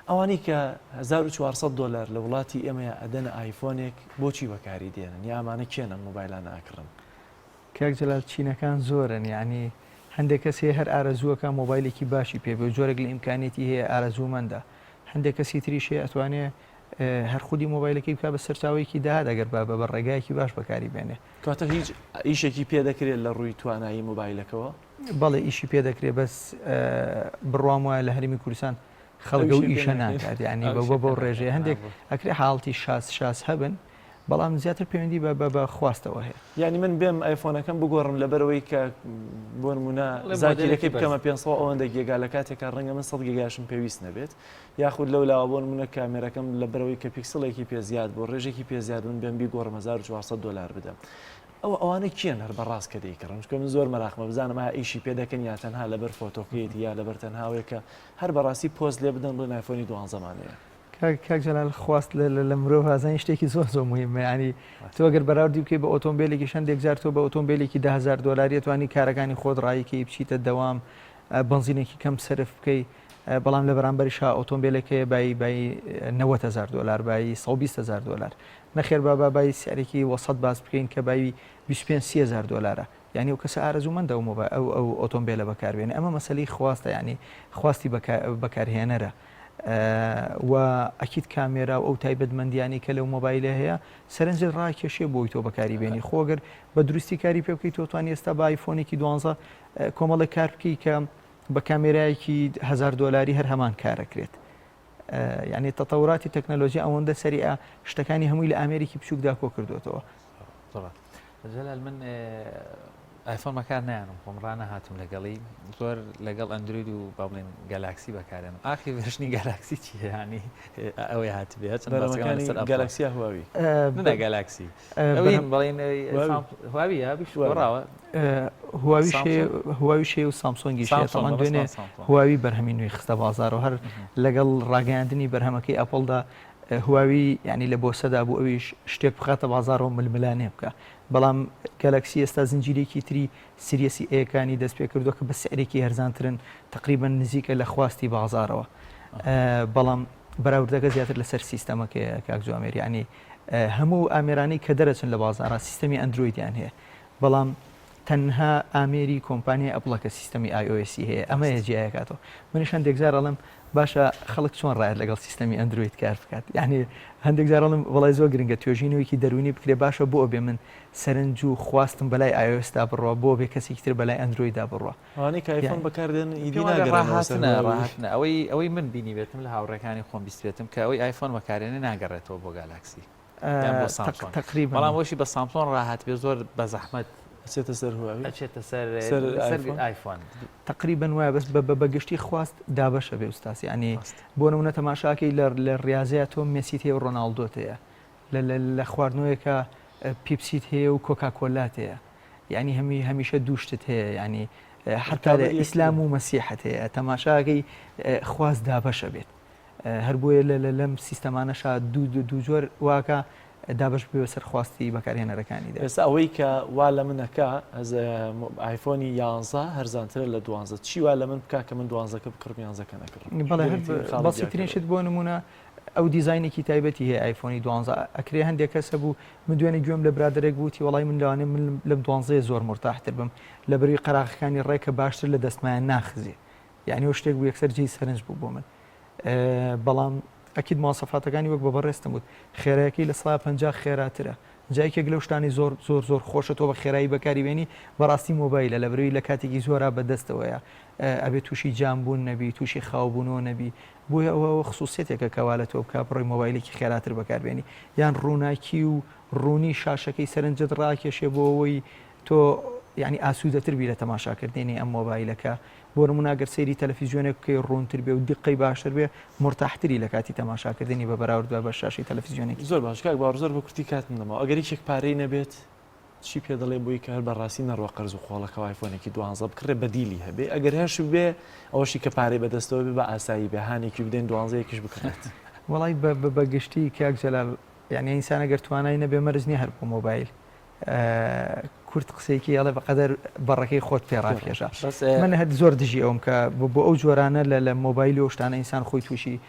Speaker 2: ئەوانەی کە 1400 دلار لە وڵاتی ئێمەیە ئەدەنە ئایفۆنێک بۆچی بەکاری دێنن یا ئەمانە کێن ئەم مۆبایلانە ئەکڕن؟
Speaker 3: کاک جەلال چینەکان زۆرن یانی هەندێک کەس هەیە هەر ئارەزووەکە مۆبایلێکی باشی پێ بێ و جۆرێک لە ئیمکانیەتی هەیە ئارەزوومەندە هەندێک کەسی تریش هەیە ئەتوانێ هەر خودی مۆبایلەکەی بکا بە سەرچاوەیەکی داهات ئەگەر بە بە ڕێگایەکی باش بەکاری بێنێ.
Speaker 2: کەواتە هیچ ئیشێکی پێ دەکرێت لە ڕووی توانایی مۆبایلەکەوە؟
Speaker 3: بەڵێ ئیشی پێ دەکرێت بەس بڕوام وایە لە هەرێمی کوردستان خەڵک ئەو ئیشە ناکات یانی بە بەو ڕێژەیە هەندێک ئەکرێ حاڵتی شاز شاز هەبن بەڵام زیاتر پەیوەندی بە بە خواستەوە هەیە.
Speaker 2: یانی من بێم ئایفۆنەکەم بگۆڕم لەبەرئەوەی کە بۆ نمونە زاکیرەکەی بکەمە 500 ئەوەندە گێگا لە کاتێکا ڕەنگە من 100 گێگاشم پێویست نەبێت یاخود لەو لاوە بۆ نمونە کامێرەکەم لەبەرئەوەی کە پیکسڵێکی پێ زیاد بوو ڕێژێکی پێ زیاد من بێم بیگۆڕم 1400 دۆلار بدەم ئەوە ئەوانە کێن هەر بەڕاست کە دەیکڕن چونکە من زۆر مەراقمە بزانم ئایا ئیشی پێ دەکەن یا تەنها لەبەر فۆتۆکەیەتی یا لەبەر تەنها ئەوەیە کە هەر بەڕاستی پۆست لێ بدەن بڵێن ئایفۆنی دوانزەمان هەیە.
Speaker 3: کاک کاک جەلال خواست لە لە مرۆڤ ئازانی شتێکی زۆر زۆر مهمە ینی تۆ گەر بەراوردی بکەی بە ئۆتۆمبیلێکیش هەندێک جار تۆ بە ئۆتۆمبیلێکی 10هزار دلاری توانی کارەکانی خۆت ڕایکەی بچیتە دەوام بنزینێکی کەم سرف بکەی بەڵام لە بەرامبەریشا ئۆتۆمبیلێک هەیە بایی بایی 90 هزار دلار بایی 120 هزار دلار نەخێر با با بایی سعرێکی وەسەت باس بکەین کە بایی 25 30 هزار دلارە یانی ئەو کەسە ئارەزوومەندە ئەو مۆبا ئەو ئەو ئۆتۆمبیلە بەکاربێنێ ئەمە مەسەلەی خواستە یانی خواستی بەکارهێنەرە و ئەکید کامێرا و ئەو تایبەتمەندیانەی کە لەو مۆبایلە هەیە سەرنجت ڕاکێشێ بۆی تۆ بەکاری بێنی خۆگەر بە دروستی کاری پێ بکەیت تۆ توانی ئێستا بە ئایفۆنێکی دوانزە کۆمەڵێک کار بکەی کە بە کامێرایەکی هزار دۆلاری هەر هەمان کارەکرێت یعنی تەتەوراتی تەکنەلۆژیا ئەوەندە سەریعە شتەکانی هەمووی لە ئامێرێکی بچووکدا کۆ کردوێتەوە.
Speaker 1: جەلال من ئایفۆن بەکار نایەنم خۆم ڕانەهاتم لەگەڵی زۆر لەگەڵ ئەندروید و با بڵێن گالاکسی بەکارێنم ئاخی version ی گالاکسی چی ینی ئەوەی هاتبێ
Speaker 2: گالاکسیا هواوی
Speaker 1: نە گالاکسی ئەوین بڵێن هواوی یا گۆڕاوە
Speaker 3: هواوی هواوی شێ و سامسۆنگی تەمان دوێنێ هواوی بەرهەمی نوێی خستە بازارەوە هەر لەگەڵ ڕاگەیاندنی بەرهەمەکەی ئەپڵدا هواوی یعنی لە بۆسەدا بوو ئەویش شتێک بخاتە بازارەوە ململانێ بکە بەڵام گەلەکسی ئێستا زنجیرێکی تری series ی A کانی دەست پێ کردووە کە بە سعرێکی هەرزانترن تقریبا نزیکە لە خواستی بازارەوە بەڵام بەراوردەکە زیاتر لەسەر سیستەمەکەیە کاک جوامێر یعنی هەموو ئامێرانەی کە دەرەچن لە بازاڕا سیستەمی ئەندرۆیدیان هەیە بەڵام تەنها ئامێری کۆمپانیای ئەپڵە کە سیستەمی iOS ی هەیە ئەمەیە جیایەکاتەوە منیش هەندێک جار ئەڵێم باشە خەڵک چۆن ڕایەت لەگەڵ سیستەمی ئەندرۆید کار بکات یعنی هەندێک جار ئەڵێم وەڵای زۆر گرنگە توێژینەوەیەکی دەروونی بکرێ باشە بۆ بێ من سەرنج و خواستم بەلای iOS دا بڕوا بۆ بێ کەسێکی تر بەلای ئەندرۆیدا بڕوا
Speaker 2: ئەوانەی کە ئایفۆن بەکاردێنن ئیدی ناگەڕێنەوە سەر
Speaker 1: ڕاهاتنە ئەوەی ئەوەی من بینیبێتم لە هاوڕێکانی خۆم بیستبێتم کە ئەوەی ئایفۆن بەکارێنێ ناگەڕێتەوە بۆ گالاکسی یان بۆ سامسۆنگ
Speaker 3: تقریبا
Speaker 1: بەڵام ئەوشی بە سامسۆن ڕاهات بێ زۆر بە زەحمەت
Speaker 2: ئەچێتە سەر هواوی
Speaker 1: ئەچێتە سەر سەر ئایفۆن
Speaker 3: تقریبا وایە بەس بە گشتی خواست دابەشە بێ ئوستاز یعنی بۆ نمونە تەماشاکەی لە لە ڕاضەیە تۆ مێسیت هەیە و ڕۆناڵدۆت هەیە لە خواردنەوەیەکە پیپسیت هەیە و کۆکاکۆلات هەیە یعنی هەمی هەمیشە دوو شتت هەیە یعنی حتا لە ئیسلام و مەسیحت هەیە تەماشاکەی خواست دابەشە بێت هەر بۆیە لە لەم سیستەمانەشا دوو دوو جۆر واکە دابەش بێ بەسەر خواستی بەکارهێنەرەکانیدا.
Speaker 2: ئێستا ئەوەی کە وا لە من ئەکا ئایفۆنی یانزە هەرزانترە لە دوانزە چی وا لە من بکا کە من دوانزەکە بکڕم یانزەکە نەکڕم؟
Speaker 3: بەڵێ هەر بەسیترین شت بۆ نموونە ئەو دیزاینێکی تایبەتی هەیە ئایفۆنی دوانزە ئەکرێ هەندێک کەس هەبوو من دوێنێ گوێم لە برادەرێک بوو وتی وەڵای من لەوانەیە من لەم دوانزەیە زۆر مورتاحتر بم لەبەروی قەراغەکانی ڕێکە باشتر لە دەستمایان ناخزێ یعنی ئەو شتێک بوو یەکسەر جێی سەرنج بوو بۆ من بەڵام ئەکید مواسەفاتەکانی وەک بە بەڕێزتم وت خێرایەکەی 50% خێراترە. جا یەکێک لەو شتانەی زۆر زۆر زۆر خۆشە تۆ بە خێرایی بەکاری بێنی بەڕاستی مۆبایلە لەبەرئەوەی لە کاتێکی زۆرا بە دەستەوەیە ئەبێ تووشی جام بوون نەبی تووشی خاو بوونەوە نەبی بۆیە ئەوە ئەوە خسوسیەتێکە کە وا لە تۆ بکا بڕۆی مۆبایلێکی خێراتر بەکار بێنی یان ڕووناکی و ڕوونی شاشەکەی سەرنجت ڕاکێشێ بۆ ئەوەی تۆ یانی ئاسوودەتر بی لە تەماشاکردنی ئەم مۆبایلەکە بۆ نموونە گەر سەیری تەلەفیزیۆنێک بکەی ڕوونتر بێ و دیقەی باشتر بێ مورتاحتری لە کاتی تەماشاکردنی بە بەراورد بە بە شاشەی تەلەفیزیۆنێکی.
Speaker 2: زۆر باش کاک باوەڕ زۆر بە کورتی کاتم نەماوە ئەگەر یەکێک پارەی نەبێت چی پێ دەڵێ بۆی کە هەر بە ڕاستی نەڕوا قەرز و قۆڵەکەوە ئایفۆنێکی دوانزە بکڕێ بەدیلی هەبێ ئەگەر هەش بێ ئەوەشی کە پارەی بەدەستەوە بێ بە ئاسایی بێ هانێکی بدەین دوانزەیەکیش بکڕێت.
Speaker 3: وەڵای بە بە گشتی کاک جەلال یانی ئینسان ئەگەر توانای نەبێ مەرج نیە هەر بۆ مۆبایل کورد قسەیەکی ئەڵێ بەقەدەر بەڕەکەی خۆت پێ ڕابکێشە من هەر زۆر دژی ئەوم کە بۆ ئەو جۆرانە لە لە مۆبایل و شتانە ئینسان خۆی تووشی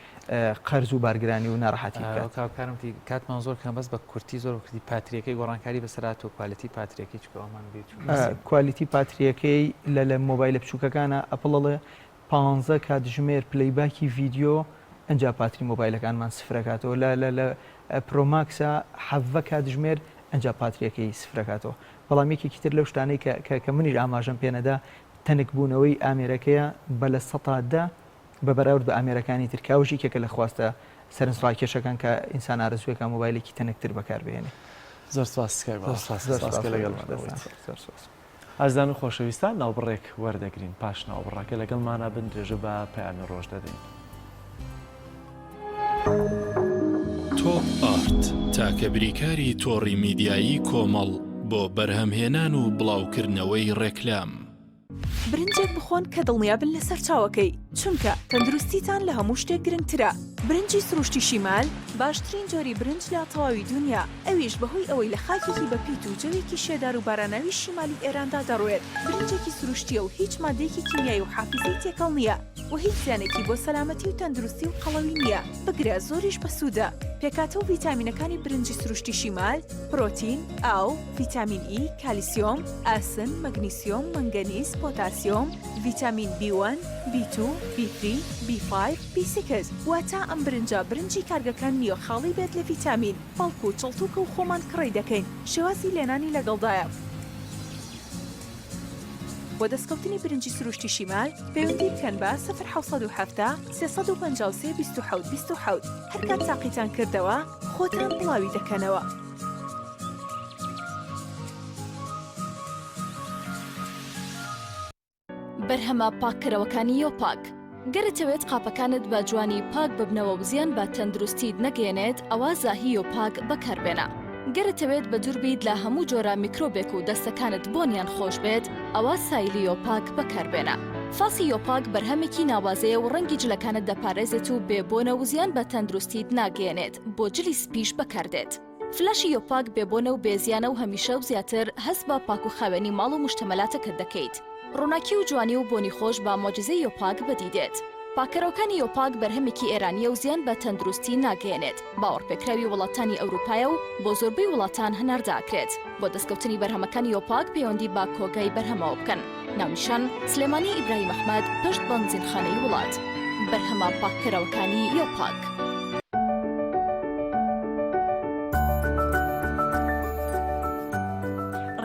Speaker 3: قەرز و بارگرانی و ناڕەحەتی بکات.
Speaker 1: کاکارم تی کاتمان زۆر کەم بەس بە کورتی زۆر بە کورتی پاتریەکەی گۆڕانکاری بەسەر هاتووە quality پاتریەکەی چونکە ئەومان بیر چوو.
Speaker 3: quality پاتریەکەی لە لە مۆبایلە بچووکەکانە ئەپڵ ئەڵێ پانزە کاتژمێر playback ی ڤیدیۆ ئنجا پاتری مۆبایلەکانمان سفرەکاتەوە لە لە لە Pro Max ا حەڤە کاتژمێر ئنجا پاتریەکەی سفرەکاتەوە بەڵام یەکێکی تر لەو شتانەی کە کە کە منیش ئاماژەم پێ نەدا تەنک بوونەوەی ئامێرەکەیە بە 10% بە بەراورد بە ئامێرەکانی تر کە ئەوەش یەکێکە لە خواستە سەرنجڕاکێشەکان کە ئینسان ئارەزووێکە مۆبایلێکی تەنکتر بەکار بهێنێ.
Speaker 2: زۆر سپاس کاک باوەڕ. زۆر سپاس کە لەگەڵمان بوویت.
Speaker 3: زۆر سپاس.
Speaker 2: ئازیزان و خۆشەویستان ناوبڕێک وەردەگرین پاش ناوبڕەکە لەگەڵمانا بن درێژە بە پەیامی ڕۆژ دەدەین.
Speaker 4: تۆپ ئارت تاکە بریکاری تۆڕی میدیایی کۆمەڵ بۆ بەرهەمهێنان و بڵاوکردنەوەی ڕێکلام.
Speaker 5: برنجێک بخۆن کە دڵنیابن لە سەرچاوەکەی، چونکە تەندروستیتان لە هەموو شتێک گرنگترە. برنجی سروشتی شیمال باشترین جۆری برنج لە تەواوی دونیا، ئەویش بەهۆی ئەوەی لە خاکێکی بەپیت و جەوێکی شێدار و باراناوی شیمالی ئێراندا دەڕوێت، برنجێکی سروشتییە و هیچ مادەیەکی کیمیایی و حافیزەی تێکەڵ نییە و هیچ زیانێکی بۆ سەلامەتی و تەندروستی و قەڵەوی نییە، بگرە زۆریش بەسوودە. پێکهاتە و ڤیتامینەکانی برنجی سروشتی شیمال، پرۆتین، ئاو، ڤیتامین ئی، کالیسیۆم، ئاسن، مەگنیسیۆم، مەنگەنیز، پۆتاسیۆم، ڤیتامین بی وەن، بی تو، بی ثری، بی فایڤ، بی سیکس، واتە ئەم برنجە برنجی کارگەکان نییە خاڵی بێت لە ڤیتامین، بەڵکو چڵتوکە و خۆمان کڕی دەکەین، شێوازی لێنانی لەگەڵدایە. بۆ دەستکەوتنی برنجی سروشتی شیمال پەیوەندی بکەن بە، سفر 770 353 27 27، هەرکات تاقیتان کردەوە خۆتان بڵاوی دەکەنەوە.
Speaker 6: بەرهەمە پاککەرەوەکانی یۆپاک. گەر ئەتەوێت قاپەکانت بە جوانی پاک ببنەوە و زیان بە تەندروستیت نەگەیەنێت ئەوا زاهی یۆپاک بەکاربێنە. گەر ئەتەوێت بەدوور بیت لە هەموو جۆرە میکرۆبێک و دەستەکانت بۆنیان خۆش بێت ئەوا سایلی یۆپاک بەکاربێنە. فاسی یۆپاک بەرهەمێکی ناوازەیە و ڕەنگی جلەکانت دەپارێزێت و بێ بۆنە و زیان بە تەندروستیت ناگەیەنێت بۆ جلی سپیش بەکاردێت. فلاشی یۆپاک بێ بۆنە و بێ زیانە و هەمیشە و زیاتر هەست بە پاک و خاوێنی ماڵ و موشتەمەلاتەکەت دەکەیت. ڕووناکی و جوانی و بۆنی خۆش بە مۆجیزەی یۆپاک بەدی دێت. پاککەرەوەکانی یۆپاک بەرهەمێکی ئێرانییە و زیان بە تەندروستی ناگەیەنێت، باوەڕپێکراوی وڵاتانی ئەوروپایە و بۆ زۆربەی وڵاتان هەناردە ئەکرێت. بۆ دەستکەوتنی بەرهەمەکانی یۆپاک پەیوەندی بە کۆگای بەرهەمەوە بکەن. ناونیشان، سلێمانی ئیبراهیم ئەحمەد، پشت بەنزینخانەی وڵات. بەرهەمە پاککەرەوەکانی یۆپاک.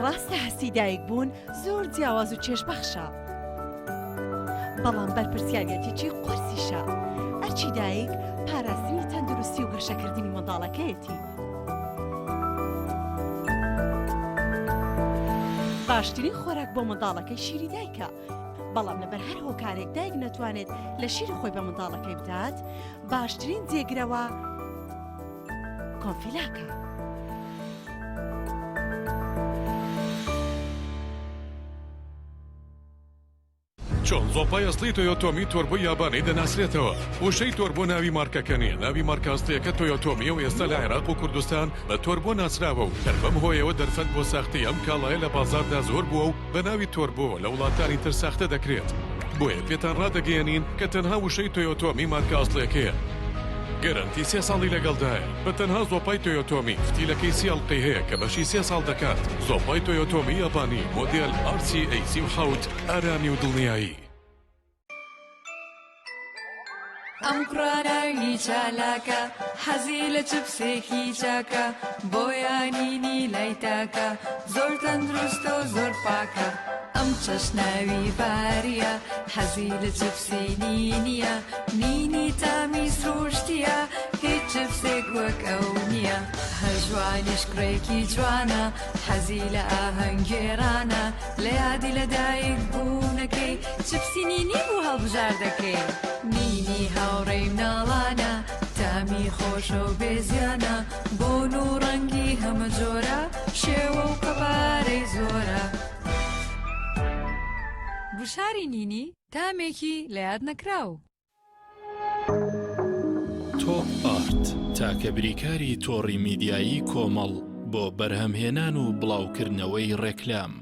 Speaker 7: ڕاستە هەستی دایک بوون زۆر جیاواز و چێژبەخشە، بەڵام بەرپرسیاریەتێکی قورسیشە. ئەرکی دایک پاراستنی تەندروستی و گەشەکردنی منداڵەکەیەتی. باشترین خۆراک بۆ منداڵەکەی شیری دایکە، بەڵام لەبەر هەر هۆکارێک دایک نەتوانێت لە شیری خۆی بە منداڵەکەی بدات، باشترین جێگرەوە کۆنفیلاکە.
Speaker 8: چۆن زۆپای ئەسڵی تۆیۆتۆمی تۆربۆی یابانی دەناسرێتەوە؟ وشەی تۆربۆ ناوی مارکەکە نییە، ناوی مارکە ئەسڵییەکە تۆیۆتۆمییە و ئێستا لە عێراق و کوردستان بە تۆربۆ ناسراوە و هەر بەم هۆیەوە دەرفەت بۆ ساختەی ئەم کاڵایە لە بازاڕدا زۆر بووە و بە ناوی تۆربۆوە لە وڵاتانی تر ساختە دەکرێت. بۆیە پێتان ڕادەگەیەنین کە تەنها وشەی تۆیۆتۆمی مارکە ئەسڵیەکەیە. گەرەنتی سێ ساڵی لەگەڵدایە. بە تەنها زۆپای تۆیۆتۆمی فتیلەکەی سی ئەڵقەی هەیە کە بەشی سێ ساڵ دەکات. زۆپای تۆیۆتۆمی یابانی مۆدێل RCA 37 ئارامی و دڵنیایی.
Speaker 9: ئەم کوڕە ناوی چالاکە حەزی لە چپسێکی چاکە بۆیە نینی لای تاکە زۆر تەندروستە و زۆر پاکە ئەم کچەش ناوی باریە حەزی لە چپسی نینیە نینی تامی سروشتیە هیچ چپسێک وەک ئەو نییە هەژوانیش کوڕێکی جوانە حەزی لە ئاهەنگگێڕانە لە یادی لە دایک بوونەکەی چپسی نینی بوو هەڵبژاردەکەی. نینی هاوڕێی مناڵانە تامی خۆشە و بێ زیانە بۆن و ڕەنگی هەمە جۆرە شێوە و قەبارەی زۆرە. گوشاری نینی تامێکی لە یاد نەکراو.
Speaker 4: تۆپ ئارت، تاکە بریکاری تۆڕی میدیایی کۆمەڵ بۆ بەرهەمهێنان و بڵاوکردنەوەی ڕێکلام.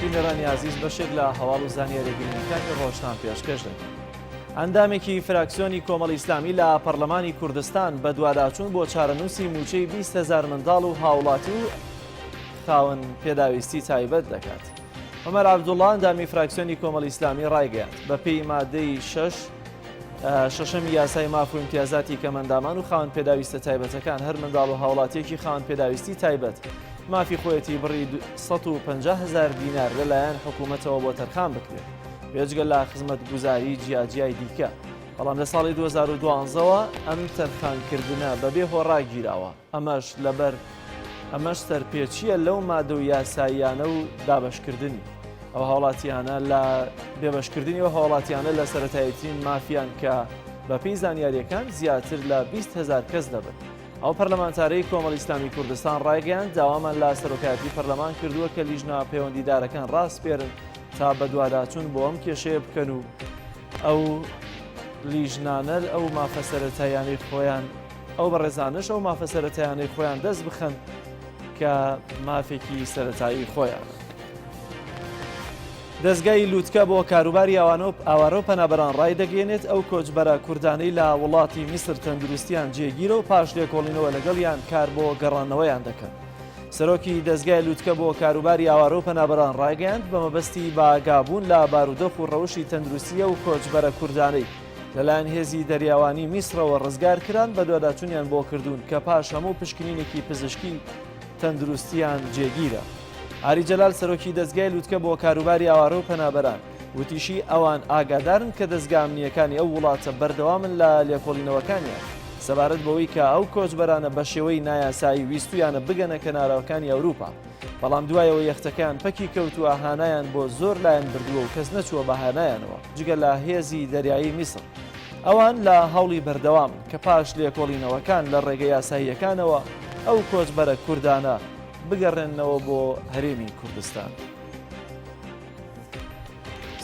Speaker 2: بینەرانی ئازیز بەشێک لە هەواڵ و زانیاریە گرنگەکانی ڕۆژتان پێشکەش دەکەین. ئەندامێکی فراکسیۆنی کۆمەڵی ئیسلامی لە پەرلەمانی کوردستان بەدواداچوون بۆ چارەنووسی مووچەی 20 هەزار منداڵ و هاوڵاتی و خاوەن پێداویستی تایبەت دەکات. عومەر عەبدوڵڵا ئەندامی فراکسیۆنی کۆمەڵی ئیسلامی ڕایگەیاند، بەپێی مادەی شەش شەشەمی یاسای ماف و ئیمتیازاتی کەمئەندامان و خاوەن پێداویستە تایبەتەکان هەر منداڵ و هاوڵاتیەکی خاوەن پێداویستی تایبەت مافی خۆیەتی بڕی 150 هەزار دینار لەلایەن حکوومەتەوە بۆ تەرخان بکرێت. بێجگە لە خزمەتگوزاری جیاجیای دیکە، بەڵام لە ساڵی 2012 وە ئەم تەرخانکردنە بەبێ هۆ ڕاگیراوە، ئەمەش لەبەر ئەمەش سەرپێچییە لەو مادە و یاساییانە و دابەشکردنی ئەو هاوڵاتیانە لە بێبەشکردنی ئەو هاوڵاتیانە لە سەرەتاییترین مافیان کە بەپێی زانیارییەکان زیاتر لە 20 هەزار کەس دەبن. ئەو پەرلەمانتارەی کۆمەڵی ئیسلامی کوردستان ڕایگەیاند، داوامان لە سەرۆکایەتی پەرلەمان کردووە کە لیژنە پەیوەندیدارەکان ڕاسپێرن تا بەدواداچوون بۆ ئەم کێشەیە بکەن و ئەو لیژنانە ئەو مافە سەرەتاییانەی خۆیان ئەو بەڕێزانەش ئەو مافە سەرەتایانەی خۆیان دەست بخەن کە مافێکی سەرەتایی خۆیانە. دەزگای لوتکە بۆ کاروباری ئاوارە و پەنابەران ڕایدەگەیەنێت، ئەو کۆچبەرە کوردانەی لە وڵاتی میسر تەندروستیان جێگیرە و پاش لێکۆڵینەوە لەگەڵیان کار بۆ گەڕانەوەیان دەکەن. سەرۆکی دەزگای لوتکە بۆ کاروباری ئاوارە و پەنابەران ڕایگەیاند، بە مەبەستی بەئاگابوون لە بارودۆخ و ڕەوشی تەندروستی ئەو کۆچبەرە کوردانەی لەلایەن هێزی دەریاوانی میسرەوە ڕزگارکران بەدواداچوونیان بۆ کردوون کە پاش هەموو پشکنینێکی پزیشکی تەندروستیان جێگیرە. ئاری جەلال سەرۆکی دەزگای لوتکە بۆ کاروباری ئاوارە و پەنابەران وتیشی، ئەوان ئاگادارن کە دەزگا ئەمنییەکانی ئەو وڵاتە بەردەوامن لە لێکۆڵینەوەکانیان سەبارەت بەوەی کە ئەو کۆچبەرانە بەشێوەی نایاسایی ویستویانە بگەنە کەناراوەکانی ئەوروپا، بەڵام دوایەوە یەختەکەیان پەکی کەوتووە هانایان بۆ زۆر لایەن بردووە و کەس نەچووە بە هانایانەوە جگە لە هێزی دەریایی میسڕ. ئەوان لە هەوڵی بەردەوامن کە پاش لێکۆڵینەوەکان لە ڕێگە یاساییەکانەوە ئەو کۆچبەرە کوردانە بگەڕێننەوە بۆ هەرێمی کوردستان.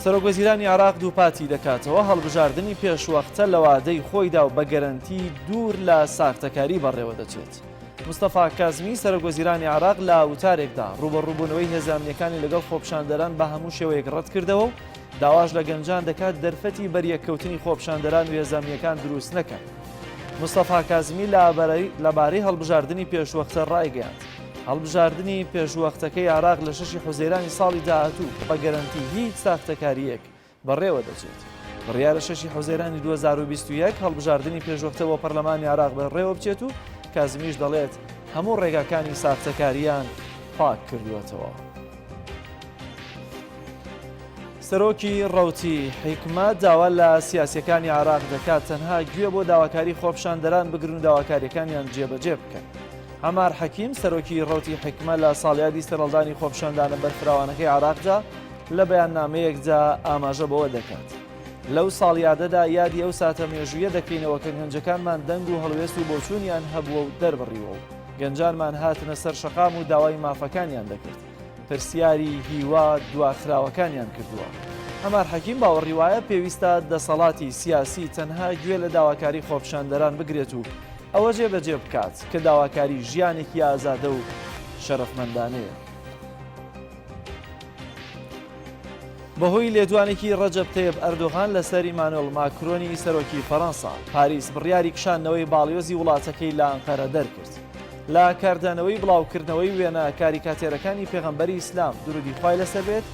Speaker 2: سەرۆکوەزیرانی عێراق دووپاتی دەکاتەوە، هەڵبژاردنی پێشوەختە لە وادەی خۆیدا و بە گەرەنتی دوور لە ساختەکاری بەڕێوەدەچێت. مستەفا کازمی سەرۆکوەزیرانی عێراق لە وتارێکدا ڕووبەڕووبوونەوەی هێزە ئەمنییەکانی لەگەڵ خۆپیشاندەران بە هەموو شێوەیەک ڕەتکردەوە و داواش لە گەنجان دەکات دەرفەتی بەریەککەوتنی خۆپیشاندەران و هێزە ئەمنییەکان دروست نەکەن. مستەفا کازمی لەبارەی هەڵبژاردنی پێشوەختە ڕایگەیاند، هەڵبژاردنی پێشوەختەکەی عێراق لە شەشی حوزەیرانی ساڵی داهاتوو بە گەرەنتی هیچ ساختەکارییەک بەڕێوە دەچێت. بڕیارە شەشی حوزەیرانی 2021 هەڵبژاردنی پێشوەختە بۆ پەرلەمانی عێراق بەڕێوە بچێت و کازمیش دەڵێت هەموو ڕێگاکانی ساختەکارییان پاک کردووەتەوە. سەرۆکی ڕەوتی حیکمە داوا لە سیاسیەکانی عێراق دەکات تەنها گوێ بۆ داواکاری خۆپیشاندەران بگرن و داواکاریەکانیان جێبەجێ بکەن. عەمار حەکیم سەرۆکی ڕەوتی حیکمە لە ساڵیادی سەرهەڵدانی خۆپیشاندانە بەرفراوانەکەی عێراقدا لە بەیاننامەیەکدا ئاماژە بەوە دەکات لەو ساڵیادەدا یادی ئەو ساتە مێژوویە دەکەینەوە کە گەنجەکانمان دەنگ و هەڵوێست و بۆچوونیان هەبووە و دەربڕیوە و گەنجانمان هاتنە سەر شەقام و داوای مافەکانیان دەکرد. پرسیاری هیوا دواخراوەکانیان کردووە. عەمار حەکیم باوەڕی وایە پێویستە دەسەڵاتی سیاسی تەنها گوێ لە داواکاری خۆپیشاندەران بگرێت و ئەوە جێبەجێ بکات کە داواکاری ژیانێکی ئازادە و شەرەفمەندانەیە. بەهۆی لێدوانێکی ڕەجەب تەیب ئەردۆغان لەسەر ئیمانۆل ماکرۆنی سەرۆکی فەرەنسا، پاریس بڕیاری کشاندنەوەی باڵیۆزی وڵاتەکەی لە ئەنقەرە دەرکرد. لە کاردانەوەی بڵاوکردنەوەی وێنە کاریکاتێرەکانی پێغەمبەری ئیسلام درودی خوای لەسەر بێت،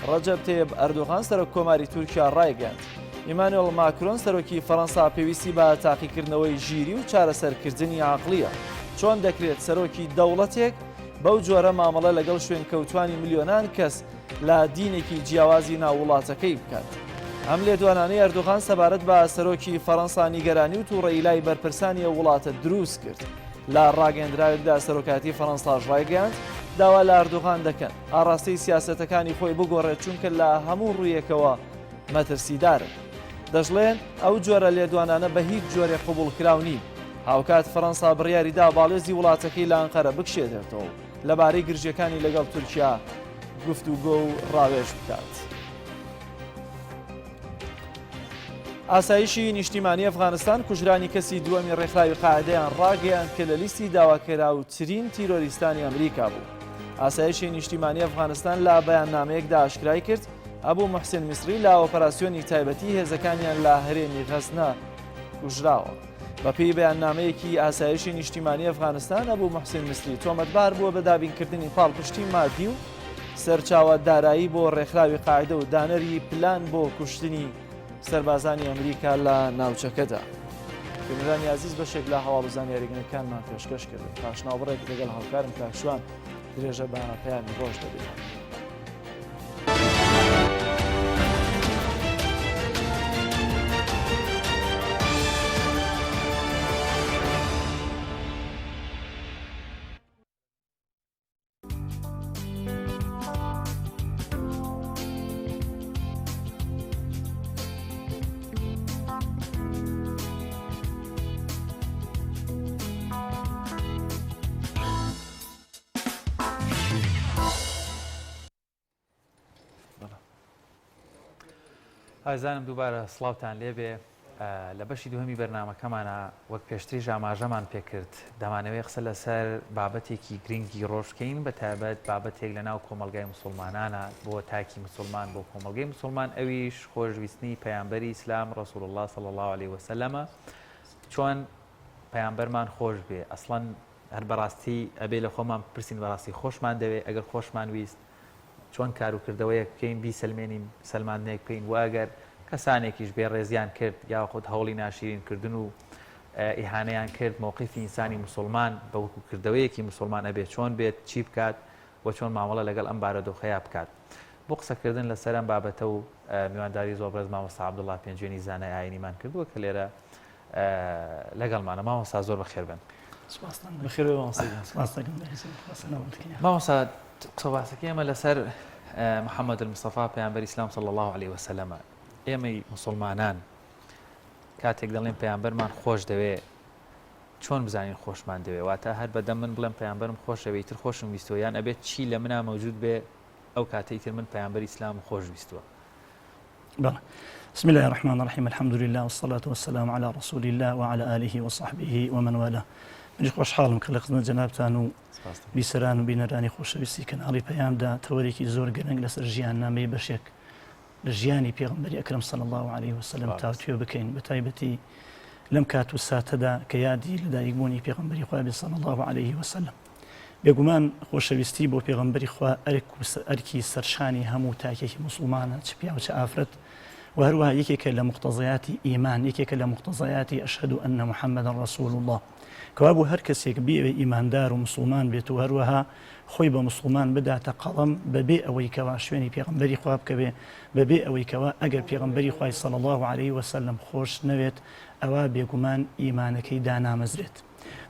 Speaker 2: ڕەجەب تەیب ئەردۆغان سەرۆک کۆماری تورکیا ڕایگەیاند، ئیمانوێڵ ماکرۆن سەرۆکی فەرەنسا پێویستی بە تاقیکردنەوەی ژیری و چارەسەرکردنی عەقڵییە. چۆن دەکرێت سەرۆکی دەوڵەتێک بەو جۆرە مامەڵە لەگەڵ شوێنکەوتوانی ملیۆنان کەس لە دینێکی جیاوازی ناو وڵاتەکەی بکات؟ ئەم لێدوانانەی ئەردۆغان سەبارەت بە سەرۆکی فەرەنسا نیگەرانی و تووڕەیی لای بەرپرسانی ئەو وڵاتە دروست کرد. لە ڕاگەیەندراوێکدا سەرۆکایەتی فەرەنساش ڕایگەیاند، داوا لە ئەردۆغان دەکەن ئاڕاستەی سیاسەتەکانی خۆی بگۆڕێت چونکە لە هەموو ڕوویەکەوە مەترسیدارن. دەشڵێن، ئەو جۆرە لێدوانانە بە هیچ جۆرێک قبوڵکراو نین. هاوکات فەرەنسا بڕیاری دا باڵیۆزی وڵاتەکەی لە ئەنقەرە بکشێتێتەوە و لەبارەی گرژییەکانی لەگەڵ تورکیا گفتوگۆ و ڕاوێژ بکات. ئاسایشی نیشتیمانی ئەفغانستان کوژرانی کەسی دووەمی ڕێکخراوی قاعدەیان ڕاگەیاند کە لە لیستی داواکراوترین تیرۆریستانی ئەمریکا بوو. ئاسایشی نیشتیمانی ئەفغانستان لە بەیاننامەیەکدا ئاشکرای کرد، ئەبوو محسن میسری لە ئۆپەراسیۆنی تایبەتی هێزەکانیان لە هەرێمی غەزنە کوژراوە. بەپێی بەیاننامەیەکی ئاسایشی نیشتیمانی ئەفغانستان، ئەبوو محسن میسری تۆمەتبار بووە بە دابینکردنی پاڵپشتی مادی و سەرچاوە دارایی بۆ ڕێکخراوی قاعدە و دانەری پلان بۆ کوشتنی سەربازانی ئەمریکا لە ناوچەکەدا. بینەرانی ئازیز بەشێک لە هەواڵ و زانیاری گرنگەکانمان پێشکەش کردن. پاش ناوبڕێک لەگەڵ هاوکارم کاک شوان درێژە بە پەیامی ڕۆژ دەدەین.
Speaker 1: ئازیزانم دووبارە سڵاوتان لێبێ لە بەشی دووهەمی بەرنامەکەمانا وەک پێشتریش ئاماژەمان پێکرد دەمانەوێت قسە لەسەر بابەتێکی گرنگی ڕۆژ بکەین بە تایبەت بابەتێک لە ناو کۆمەڵگای مسوڵمانانە بۆ تاکی مسوڵمان بۆ کۆمەڵگەی مسوڵمان ئەویش خۆشویستنی پەیامبەری ئیسلام ڕسول الله صلی الله علیه وسلمە چۆن پەیامبەرمان خۆش بێ ئەسڵەن هەر بەڕاستی ئەبێ لە خۆمان پرسین بەڕاستی خۆشمان دەوێ ئەگەر خۆشمان ویست چۆن کار و کردەوەیەک بکەین بیسەلمێنین، سەلماندنێک بکەین و ئەگەر کەسانێکیش بێڕێزیان کرد یاخود هەوڵی ناشیرین کردن و ئیهانەیان کرد مەوقیفی ئینسانی موسوڵمان بە وەکو کردەوەیەکی موسوڵمان ئەبێ چۆن بێت چی بکات و چۆن مامەڵە لەگەڵ ئەم بارۆدۆخەیا بکات بۆ قسەکردن لەسەر ئەم بابەتە و میوانداری زۆر بەڕێز مامۆستا عەبدوڵڵا پێنجوێنی زانای ئایینیمان کردووە کە لێرە لەگەڵمانە مامۆستا زۆر بەخێر بن.
Speaker 2: بەخێر بێ مامۆستا گیان.
Speaker 1: مامۆستا قسە باسەکەی ئێمە لەسەر محەممەد المستەفا پەیامبەری ئیسلام صلی الله علیه وسلمە ئێمەی مسلمانان کاتێک دەڵێن پەیامبەرمان خۆش دەوێ چۆن بزانین خۆشمان دەوێ واتە هەر بەدەم من بڵێم پەیامبەرم خۆشەوێ ئیتر خۆشم ویستوە یان ئەبێت چی لە منا مەوجود بێ ئەو کاتە ئیتر من پەیامبەری ئیسلام خۆش ویستوە
Speaker 10: بەڵێ. بسم اللە الرحمن الرحیم الحمد للە والصلاة والسلام علی رسول اللە وعلی آله وصحبه ومن والاه منیش خۆشحاڵم کە لە خزمەت جەنابتان و بیسەران و بینەرانی خۆشەویستی کەناڵی پەیامدا تەوەرێکی زۆر گرنگ لەسەر ژیاننامەی بەشێک لە ژیانی پێغەمبەری ئەکرەم صلی الله علیه وسلم تاوتوێ بکەین بە تایبەتی لەم کات و ساتەدا کە یادی لەدایکبوونی پێغەمبەری خوا بێ صلی الله علیه وسلم بێگومان خۆشەویستی بۆ پێغەمبەری خوا ئەرک و ئەرکی سەرشانی هەموو تاکێکی موسڵمانە چ پیاو چ ئافرەت و هەروەها یەکێکە لە مقتەزەیاتی ئیمان یەکێکە لە مقتەزەیاتی ئەشهەد ئەن محەممەدە ڕەسوول الله کەوابوو هەر کەسێک بیەوێ ئیماندار و مسوڵمان بێت و هەروەها خۆی بە مسوڵمان بداتە قەڵەم بەبێ ئەوەی کەوا شوێنی پێغەمبەری خوا بکەوێ بەبێ ئەوەی کەوا ئەگەر پێغەمبەری خوای صلی الله علیه وسلم خۆش نەوێت ئەوا بێگومان ئیمانەکەی دانامەزرێت.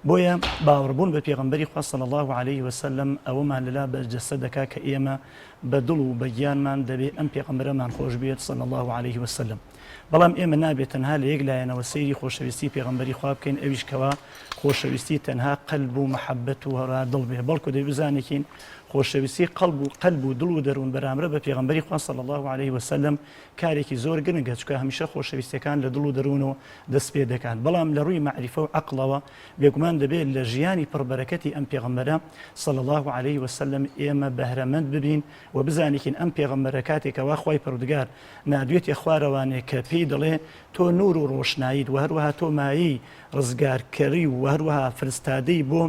Speaker 10: بۆیە باوەڕبوون بە پێغەمبەری خوا صلی اللە علیه وسلم ئەوەمان لەلا بەرجەستە دەکا کە ئێمە بە دڵ و بە گیانمان دەبێ ئەم پێغەمبەرەمان خۆش بوێت صلی اللە علیه وسلم بەڵام ئێمە نابێت تەنها لە یەک لایەنەوە سەیری خۆشەویستی پێغەمبەری خوا بکەین ئەویش کەوا خۆشەویستی تەنها قەلب و مەحەبەت و هەرا دڵ بێ بەڵکو دەبێ بزانێکین خۆشەویستی قەلب و قەلب و دڵ و دەروون بەرامبەر بە پێغەمبەری خوا صلی اللە علیه وسلم کارێکی زۆر گرنگە چونکە هەمیشە خۆشەویستیەکان لە دڵ و دەروونەوە دەست پێ دەکات بەڵام لە ڕووی مەعریفە و عەقڵەوە بێگومان دەبێت لە ژیانی پڕ بەرەکەتی ئەم پێغەمبەرە صلی اللە علیه وسلم ئێمە بەهرەمەند ببین و بزانیکین ئەم پێغەمبەرە کاتێک کەوا خوای پەروردگار ناردوێتیە خوارەوانێ کە پێی دەڵێ تۆ نور و ڕۆشناییت و هەروەها تۆ مایەی. ڕزگارکەری و هەروەها فرستادەی بۆ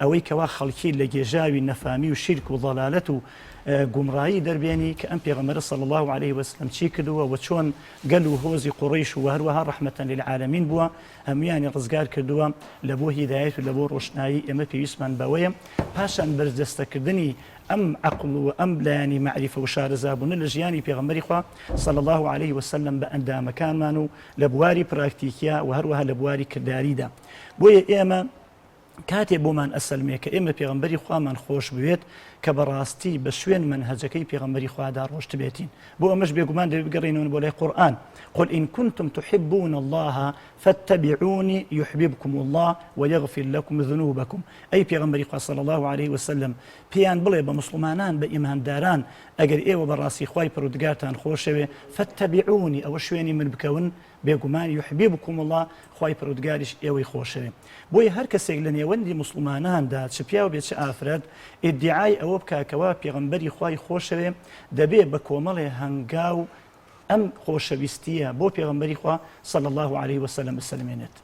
Speaker 10: ئەوەی کەوا خەڵکی لە گێژاوی نەفامی و شیرک و ضەلالەت و گومڕایی دەربێنی کە ئەم پێغەمبەرە صلی اللە علیه وسلم چی کردووە و چۆن گەل و هۆزی قوڕەیش و هەروەها ڕەحمەتەن للعالمین بووە هەموویانی ڕزگار کردووە لە بۆ هیدایەت و لە بۆ ڕۆشنایی ئێمە پێویستمان بەوەیە پاشان بەرجەستەکردنی ئەم عەقڵ و ئەم لایەنی مەعریفە و شارەزابوونە لە ژیانی پێغەمبەری خوا صلی اللە علیه وسلم بە ئەندامەکانمان و لە بواری پراکتیکیا و هەروەها لە بواری کرداریدا بۆیە ئێمە کاتێ بۆمان ئەسەلمێ کە ئێمە پێغەمبەری خوامان خۆش بوێت کە بەڕاستی بە شوێن مەنهەجەکەی پێغەمبەری خوادا ڕۆشتبێتین بۆ ئەمەش بێگومان دەبێت بگەڕێینەوە بۆ لای قورئان قل إن كنتم تحبون الله فاتبعوني يحببكم الله ويغفر لكم ذنوبكم ئەی پێغەمبەری خوا صلی الله عليه وسلم پێیان بڵێ بە موسڵمانان بە ئیمانداران ئەگەر ئێوە بەڕاستی خوای پەروەردگارتان خۆشەوێ فاتبعوني ئەوە شوێنی من بکەون بێگومان یحببکم اللە خوای پەروەردگاریش ئێوەی خۆشەوێ بۆیە هەر کەسێک لە نێوەندی موسڵماناندا چ پیاو بێ چ ئافرەت ئیدیعای ئەوە بکا کەوا پێغەمبەری خوای خۆشەوێ دەبێ بە کۆمەڵێ هەنگاو ئەم خۆشەویستیە بۆ پێغەمبەری خوا صلی اللە علیه وسلم بسەلمێنێت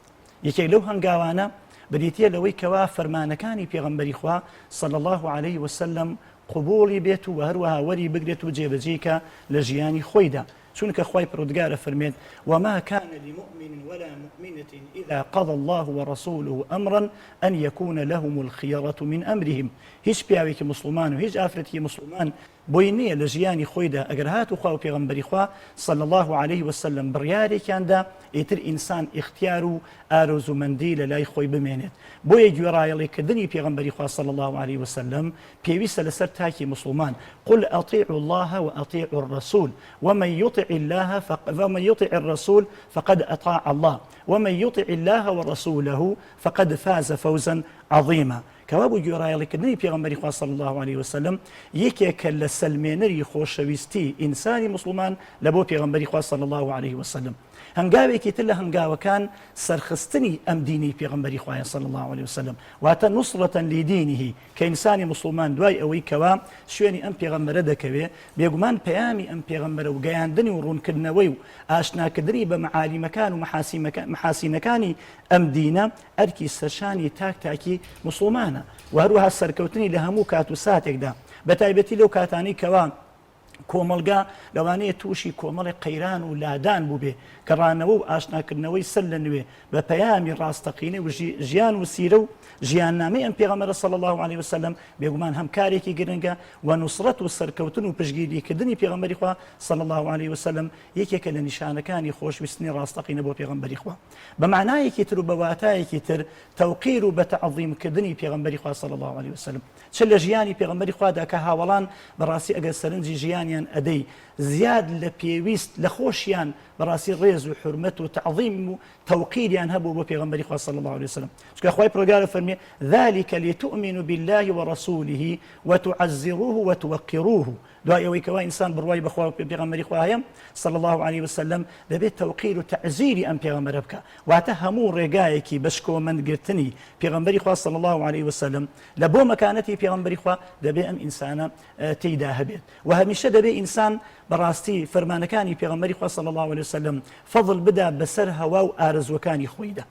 Speaker 10: یەکێک لەو هەنگاوانە بریتیە لەوەی کەوا فەرمانەکانی پێغەمبەری خوا صلی اللە علیه وسلم قبوڵی بێت و هەروەها وەری بگرێت و جێبەجێی کا لە ژیانی خۆیدا چونکە خوای پەروەردگار ئەفەرموێت، وما کان لمومن ولا مومنە اذا قضی اللە ورسوله امرا ان یکون لهم الخیرە من امرهم، هیچ پیاوێکی موسڵمان و هیچ ئافرەتێکی موسڵمان بۆی نییە لە ژیانی خۆیدا ئەگەر هاتوو خوا و پێغەمبەری خوا صلی اللە علیه وسلم بڕیارێکیان دا ئیتر ئینسان ئیختیار و ئارەزوومەندی لە لای خۆی بمێنێت بۆیە گوێڕایەڵی کردنی پێغەمبەری خوا صلی اللە علیه وسلم پێویستە لەسەر تاکی موسڵمان، قل اطیعوا اللە و اطیعوا الرسول ومن یطع اللە ومن یطع الرسول فقد اطاع اللە ومن یطع اللە ورسوله فقد فاز فوزا عظیما کەوابوو گوێڕایەڵیکردنی پێغەمبەری خوا صلی اللە علیه وسلم یەکێکە لە سەلمێنەری خۆشەویستی ئینسانی موسڵمان لە بۆ پێغەمبەری خوا صلی اللە علیه وسلم هەنگاوێکی تر لە هەنگاوەکان سەرخستنی ئەم دینەی پێغەمبەری خوایە صلی اللە علیه وسلم واتە نصرة لدینه کە ئینسانی موسڵمان دوای ئەوەی کەوا شوێنی ئەم پێغەمبەرە دەکەوێ بێگومان پەیامی ئەم پێغەمبەرە و گەیاندنی و ڕوونکردنەوەی و ئاشناکردنی بە مەعالیمەکان و مەحاسینەکانی ئەم دینە ئەرکی سەرشانی تاک تاکی موسڵمانە و هەروەها سەرکەوتنی لە هەموو کات و ساتێکدا بەتایبەتی لەو کاتانەی کەوا کۆمەڵگا لەوانەیە تووشی کۆمەڵێک قەیران و لادان بووبێ، گەڕانەوە و ئاشناکردنەوەی سەر لە نوێ بە پەیامی ڕاستەقینەی و ژیان و سیرە و ژیاننامەی ئەم پێغەمبەرە صلی اللە علیە وسلم بێگومان هەم کارێکی گرنگە و نوسڕەت و سەرکەوتن و پشتگیریکردنی پێغەمبەری خوا صلی اللە علیە وسلم یەکێکە لە نیشانەکانی خۆشویستنی ڕاستەقینە بۆ پێغەمبەری خوا بە مانایەکی تر و بە واتایەکی تر تەوقیر و بەتەعظیمکردنی پێغەمبەری خوا صلی اللە علیە وسلم چ لە ژیانی پێغەمبەری خوادا کە هاوەڵان بەڕاستی ئەگەر سەرنجی ژیانیان ئەدەی زیاد لە پێویست لە خۆشیان بەڕاستی ڕێز و حورمەت و تەعظیم و تەوقیریان هەبوو بۆ پێغەمبەری خوا صلی الله علیه وسلم چونکە خوای پەروەردگار فەرمی ذلك لتؤمنوا بالله ورسوله وتعزروه وتوقروه دوای ئەوەی کەوا ئینسان بڕوای بە خوا و پێغەمبەری خوا هەیە صلی الله علیه وسلم دەبێت تەوقیر و تەعزیری ئەم پێغەمبەرە بکا واتە هەموو ڕێگایەکی بە شکۆمەند گرتنی پێغەمبەری خوا صلی الله علیه وسلم لە بۆ مەکانەتی پێغەمبەری خوا دەبێ ئەم ئینسانە تێیدا هەبێت و هەمیشە دەبێ ئینسان بەڕاستی فەرمانەکانی پێغەمبەری خوا صلی الله علیه وسلم فەضل بدا بەسەر هەوا و ئارەزووەکانی خۆیدا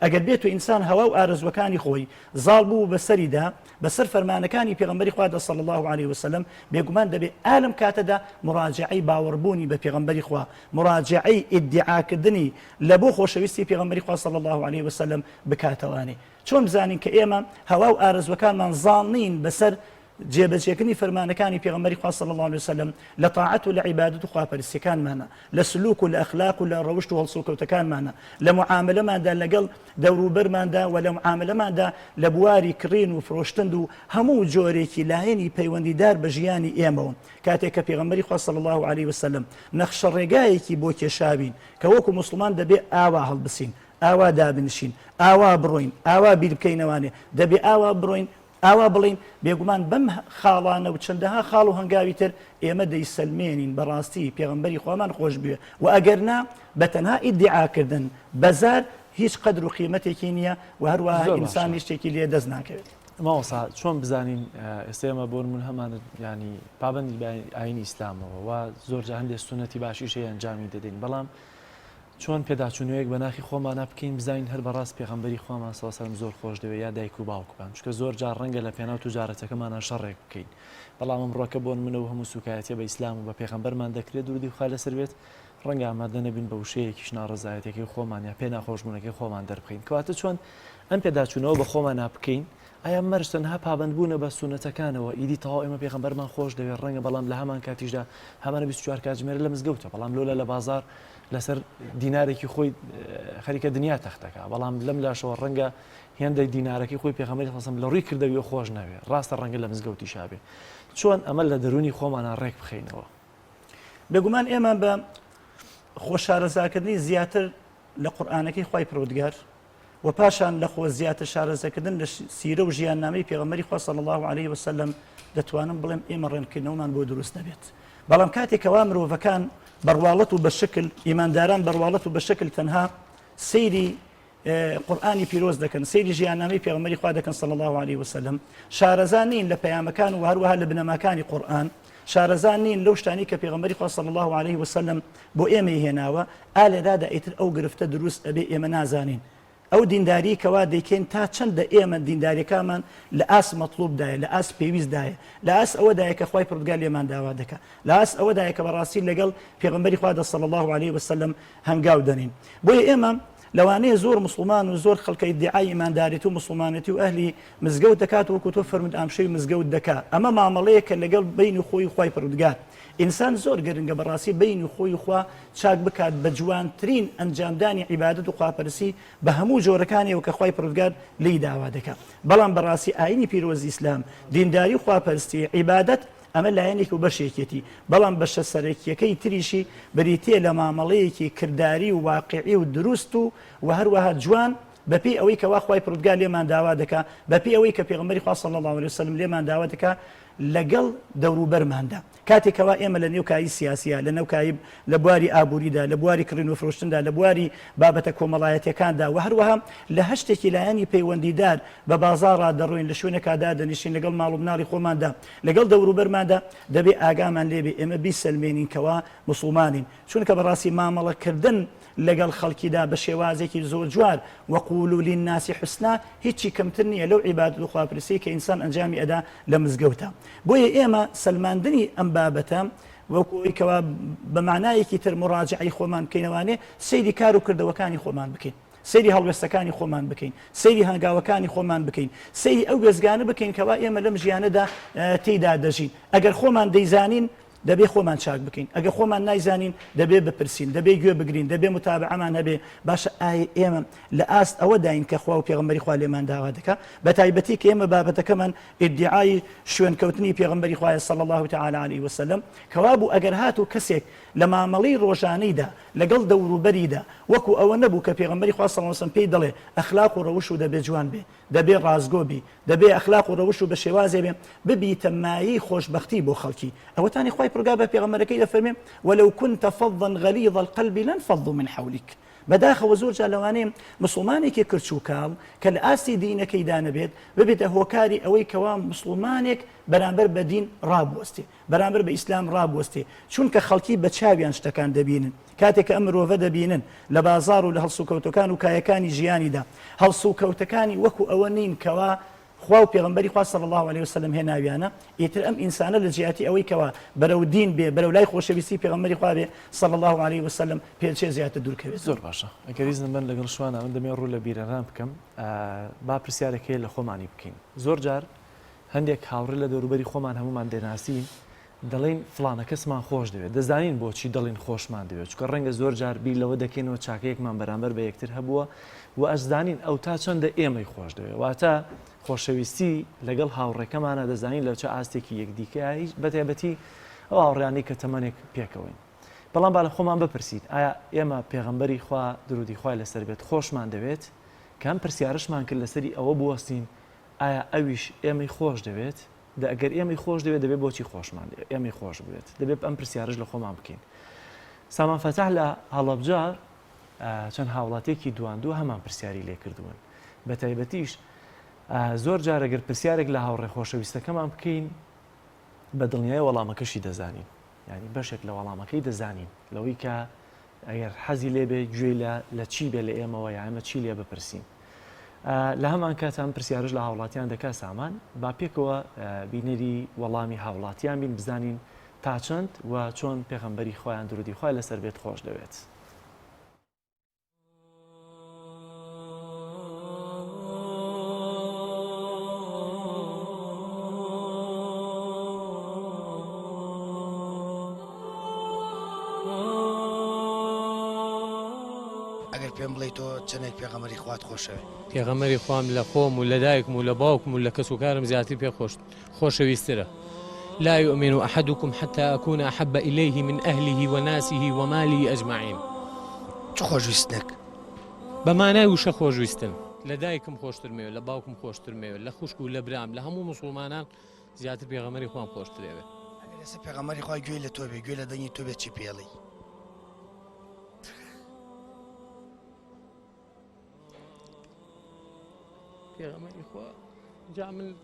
Speaker 10: ئەگەر بێت و ئینسان هەوا و ئارەزووەکانی خۆی زاڵ بوو بەسەریدا بەسەر فەرمانەکانی پێغەمبەری خوادا صلی الله علیه وسلم بێگومان دەبێ ئالم کاتەدا مراجعەی باوەڕبوونی بە پێغەمبەری خوا مراجعەی ئیدعاکردنی لە بۆ خۆشەویستی پێغەمبەری خوا صلی الله علیه وسلم بکاتەوانێ چۆن بزانین کە ئێمە هەوا و ئارەزووەکانمان زاڵ نین بەسەر جێبەجێکردنی فەرمانەکانی پێغەمبەری خوا صلی اللە علیە وسلم لە تاعەت و لە عیبادەت و خواپەرستیەکانمانە لە سلوک و لە ئەخلاق و لە ڕەوشت و هەڵسوکەوتەکانمانە لە معاملەماندا لەگەڵ دەوروبەرماندا و لە معاملەماندا لە بواری کڕین و فرۆشتند و هەموو جۆرێکی لایەنی پەیوەندیدار بە ژیانی ئێمەوە کاتێک کە پێغەمبەری خوا صلی اللە علیه وسلم نەخشە ڕێگایەکی بۆ کێشاوین کە وەکو موسڵمان دەبێ ئاوا هەڵبسین ئاوا دابنشین، ئاوا بڕۆین، ئاوا بیر بکەینەوانێ، دەبێ ئاوا بڕۆین، ئاوا بڵێین، بێگومان بەم خاڵانە و چەندەها خاڵ و هەنگاوی تر ئێمە دەیسەلمێنین بەڕاستی پێغەمبەری خوامان خۆش بوێ و ئەگەر نا بە تەنها ئیدیعا کردن بە زار هیچ قەدر و قیمەتێکی نییە و هەروەها
Speaker 2: زۆر باشە.
Speaker 10: ئینسان هیچ شتێکی لێ دەست ناکەوێت.
Speaker 2: مامۆستا چۆن بزانین ئێستا ئێمە بۆ نموونە هەمانە یانی پابەندی بە ئایینی ئیسلامەوە و زۆر جار هەندێک سوننەتی باشیش هەیە ئەنجامی دەدەین بەڵام. چۆن پێداچوونەوەیەک بە ناخی خۆمانا بکەین بزانین هەر بەڕاست پێغەمبەری خوامان صلی اللە علیە وسلم زۆر خۆش دەوێ یا دایک و باوکمان چونکە زۆر جار ڕەنگە لە پێناو توجارەتەکەمانا شەڕێک بکەین بەڵام ئەمڕۆکە بۆ نمونە و هەموو سوکایەتیە بە ئیسلام و بە پێغەمبەرمان دەکرێت درودی خوای لەسەر بێت ڕەنگە ئامادە نەبین بە وشەیەکیش ناڕەزایەتیەکەی خۆمان یا پێ ناخۆشبوونەکەی خۆمان دەربخەین کەواتە چۆن ئەم پێداچوونەوە بە خۆمانا بکەین ئایا مەرج تەنها پابەندبوونە بە سوننەتەکانەوە ئیدی تەواو ئێمە پێغەمبەرمان خۆش دەوێت ڕەنگە بەڵام لە هەمان کاتیشدا هەمانە 24 کاتژمێرە لە مزگەوتە بەڵام لۆلا لە بازار لەسەر دینارێکی خۆی خەریکە دنیا تەختەکە بەڵام لەم لاشەوە ڕەنگە هێندێک دینارەکەی خۆی پێغەمبەری خەسەم لە ڕووی کردەوی خۆش ناوێ ڕاستە ڕەنگە لە مزگەوتی شابێ چۆن ئەمە لە دەرونی خۆمانە ڕێک بخەینەوە
Speaker 10: بێگومان ئێمە بە خۆشارەزاکردنی زیاتر لە قورئانەکەی خوای پەروەردگار و پاشان لە خۆ زیاتر شارەزەکردن لە سیرە و ژیاننامەی پێغەمبەری خوا صلی الله علیه وسلم دەتوانم بڵێم ئێمە ڕێنکردنەوەمان بۆ دروست دەبێت بەڵام کاتێک کەوا مرۆڤەکان بەڕواڵەت و بە شکل ئیمانداران بەڕواڵەت و بە شکل تەنها سەیری قورآانی پیرۆز دەکەن سەیری ژیاننامەی پێغەمبەری خوا دەکەن صلی الله علیه وسلم شارەزا نین لە پەیامەکان و هەروەها لە بنەماکانی قورآن شارەزا نین لەو شتانی کە پێغەمبەری خوا صلی الله علیه وسلم بۆ ئێمەی هێناوە، ئا لێرادا ئیتر ئەو گرفتە دروست ئەبێ ئێمە نازانین ئەو دینداریەی کەوا دەیکەین تا چەندە ئێمە دینداریەکامان لە ئاست مەتڵوب دایە لە ئاست پێویست دایە لە ئاست ئەوە دایە کە خوای پەروەردگار لێمان داوا دەکا لە ئاست ئەوە دایە کە بەڕاستی لەگەڵ پێغەمبەری خوادا صلی اللە علیه وسلم هەنگاو دەنین بۆیە ئێمە لەوانەیە زۆر موسڵمان و زۆر خەڵکە ئیدعای ئیماندارێتی و موسڵمانێتی و ئەهلی مزگەوت دەکات وەکو تۆ فەرمووت ئامشەوی مزگەوت دەکا ئەمە مامەڵەیەکە لەگەڵ بەینی خۆی و خوای پەروەردگار ئینسان زۆر گرنگە بەڕاستی بەینی خۆی و خوا چاک بکات بە جوانترین ئەنجامدانی عیبادەت و خواپەرستی بە هەموو جۆرەکانیەوە کە خوای پەروەردگار لێی داوا دەکا بەڵام بەڕاستی ئاینی پیرۆزی ئیسلام دینداری و خواپەرستی عیبادەت ئەمە لایەنێک و بەشێکێتی بەڵام بەشە سەرەکیەکەی تریشی بریتیە لە مامەڵەیەکی کرداری و واقیعی و دروست و وە هەروەها جوان بەپێی ئەوەی کەوا خوای پەروەردگار لێمان داوا دەکا بەپێی ئەوەی کە پێغەمبەری خوا صلی اللە علیە وسلم لێمان داوا دەکا لەگەڵ دەوروبەرماندا کاتێک کەوا ئێمە لە نێو کایی سیاسیا لە نێو کایی لە بواری ئابووریدا لە بواری کڕین و فرۆشتندا لە بواری بابەتە کۆمەڵایەتیەکاندا و هەروەها لە هەر شتێکی لایەنی پەیوەندیدار بە بازاڕا دەڕۆین لە شوێنێکا دادەنیشین لەگەڵ ماڵ و مناڵی خۆماندا لەگەڵ دەوروبەرماندا دەبێ ئاگامان لێبێ ئێمە بیسەلمێنین کەوا موسڵمانین چونکە بەڕاستی مامەڵەکردن لەگەڵ خەڵکیدا بە شێوازێکی زۆر جوار، وقولوا للناس حسنا، هیچی کەمتر نییە لەو عیبادەت و خواپرستیەی کە ئینسان ئەنجامی ئەدا لە مزگەوتا. بۆیە ئێمە سەلماندنی ئەم بابەتە وەکو ئەوەی کەوا بە مانایەکی تر موراجەعەی خۆمان بکەینەوانێ سەیری کار و کردەوەکانی خۆمان بکەین. سەیری هەڵوێستەکانی خۆمان بکەین، سەیری هەنگاوەکانی خۆمان بکەین، سەیری ئەو وێستگانە بکەین کەوا ئێمە لەم ژیانەدا تێیدا دەژین. ئەگەر خۆمان دەیزانین دەبێ خۆمان چاک بکەین، ئەگەر خۆمان نایزانین دەبێ بپرسین، دەبێ گوێ بگرین، دەبێ متابەعەمان هەبێ، باشە ئایا ئێمە لە ئاست ئەوە داین کە خوا و پێغەمبەری خوا لێمان داوا دەکا؟ بە تایبەتی کە ئێمە بابەتەکەمان ئیدیعای شوێنکەوتنی پێغەمبەری خوایە صلی اللە تعالی علیه وسلم، کەوابوو ئەگەر هاتوو کەسێک لە مامەڵەی ڕۆژانەیدا لەگەڵ دەوروبەریدا وەکو ئەوە نەبوو کە پێغەمبەری خوا صلی اللە علیه وسلم پێی دەڵێ ئەخلاق و ڕەوشت دەبێ جوان بێ، دەبێ ڕاستگۆ بی، دەبێ ئەخلاق و ڕەوشت بە شێوازێ بێ ببیتە مایەی خۆشبەختی بۆ خەڵکی. ئەوەتانی خوای پەروەردگار بە پێغەمبەرەکەی دەفەرموێ، ولو كنت فظا غليظ القلب لانفضوا من حولك. بەداخەوە زۆر جار لەوانەیە موسڵمانێکی کرچ و کاڵ کە لە ئاستی دینەکەیدا نەبێت ببێتە هۆکاری ئەوەی کەوا موسڵمانێک بەرامبەر بە دین ڕابوەستێ، بەرامبەر بە ئیسلام ڕابوەستێ، چونکە خەڵکی بە چاویان شتەکان دەبینن. کاتێک کە ئەم مرۆڤە دەبینن لە بازاڕ و لە هەڵسوکەوتەکان و کایەکانی ژیانیدا هەڵسوکەوتەکانی وەکو ئەوە نین کەوا خوا و پێغەمبەری خوا صلی اللە علیە وسلم هێناویانە ئیتر ئەم ئینسانە لە جیاتی ئەوەی کەوا بەرەو دین بێ بەرەو لای خۆشەویستی پێغەمبەری خوا بێ صلی اللە علیە وسلم پێچێ زیاتر دوور کەوێت.
Speaker 2: زۆر باشە ئەگەر ئیزنم بەن لەگەڵ شوانە من دەمەوێت ڕوو لە بیرەران بکەم با پرسیارێک هەیە لە خۆمانی بکەین زۆر جار هەندێک هاوڕێ لە دەوروبەری خۆمان هەموومان دەناسین دەڵێین فڵانە کەسمان خۆش دەوێت، دەزانین بۆچی دەڵێین خۆشمان دەوێت، چونکە ڕەنگە زۆر جار بیر لەوە دەکەینەوە چاکەیەکمان بەرامبەر بە یەکتر هەبووە و ئەشزانین ئەو تا چەندە ئێمەی خۆش دەوێت، واتە خۆشەویستی لەگەڵ هاوڕێکەمانە دەزانین لە چ ئاستێکی یەکدیکەیە، هیچ بەتایبەتی ئەو هاوڕێیانەی کە تەمەنێک پێکەوەین. بەڵام با لە خۆمان بپرسین ئایا ئێمە پێغەمبەری خوا درودی خوای لەسەر بێت خۆشمان دەوێت؟ کە ئەم پرسیارەشمان کرد لەسەری ئەوە بوەستین ئایا ئەویش ئێمەی خۆش دەوێت؟ دە ئەگەر ئێمەی خۆش دەوێت دەبێت بۆچی خۆشمان ئێمەی خۆش بوێت دەبێت ئەم پرسیارش لە خۆمان بکەین سامان فەتاح لە هەڵەبجە چەند هاوڵاتێکی دواندووە هەمان پرسیاری لێکردوون بە تایبەتیش زۆر جارە گەر پرسیارێک لە هاوڕێ خۆشەویستەکەمان بکەین بە دڵنیای وەڵامەکەشی دەزانین ینی بەشێک لە وەڵامەکەی دەزانین لەوەی کە. ئەگەر حەزی لێ بێ گوێی لە لە چی بێ لە ئێمەوە یا ئێمە چی لێ بپرسین. لە هەمان کات ئەم پرسیارەش لە هاوڵاتیان دەکا سامان، با پێکەوە بینەری وەڵامی هاوڵاتیان بین بزانین تا چەند و چۆن پێغەمبەری خوایان درودی خوای لەسەر بێت خۆش دەوێت.
Speaker 11: ئەگەر پێم بڵێی تۆ چەندێک پێغەمبەری خوات خۆشەوێ؟
Speaker 12: پێغەمبەری خوام لە خۆم و لە دایکم و لە باوکم و لە کەس و کارم زیاتر پێ خۆش خۆشەویسترە لا یؤمن احدکم حتی اکون احب الیه من اهله و ناسه و ماله اجمعین.
Speaker 11: چ خۆشویستنێک؟
Speaker 12: بە مانای وشە خۆشویستن. لە دایکم خۆشترمەوێ، لە باوکم خۆشترمەوێ، لە خوشک و لە برام، لە هەموو موسوڵمانان زیاتر پێغەمبەری خوام خۆشترەوێ.
Speaker 11: ئەگەر ئێستا پێغەمبەری خوا گوێی لە تۆ بێ، گوێ لە دەنگی تۆ بێ چی پێ ئەڵێی؟
Speaker 12: پێغەمبەری خوا جا من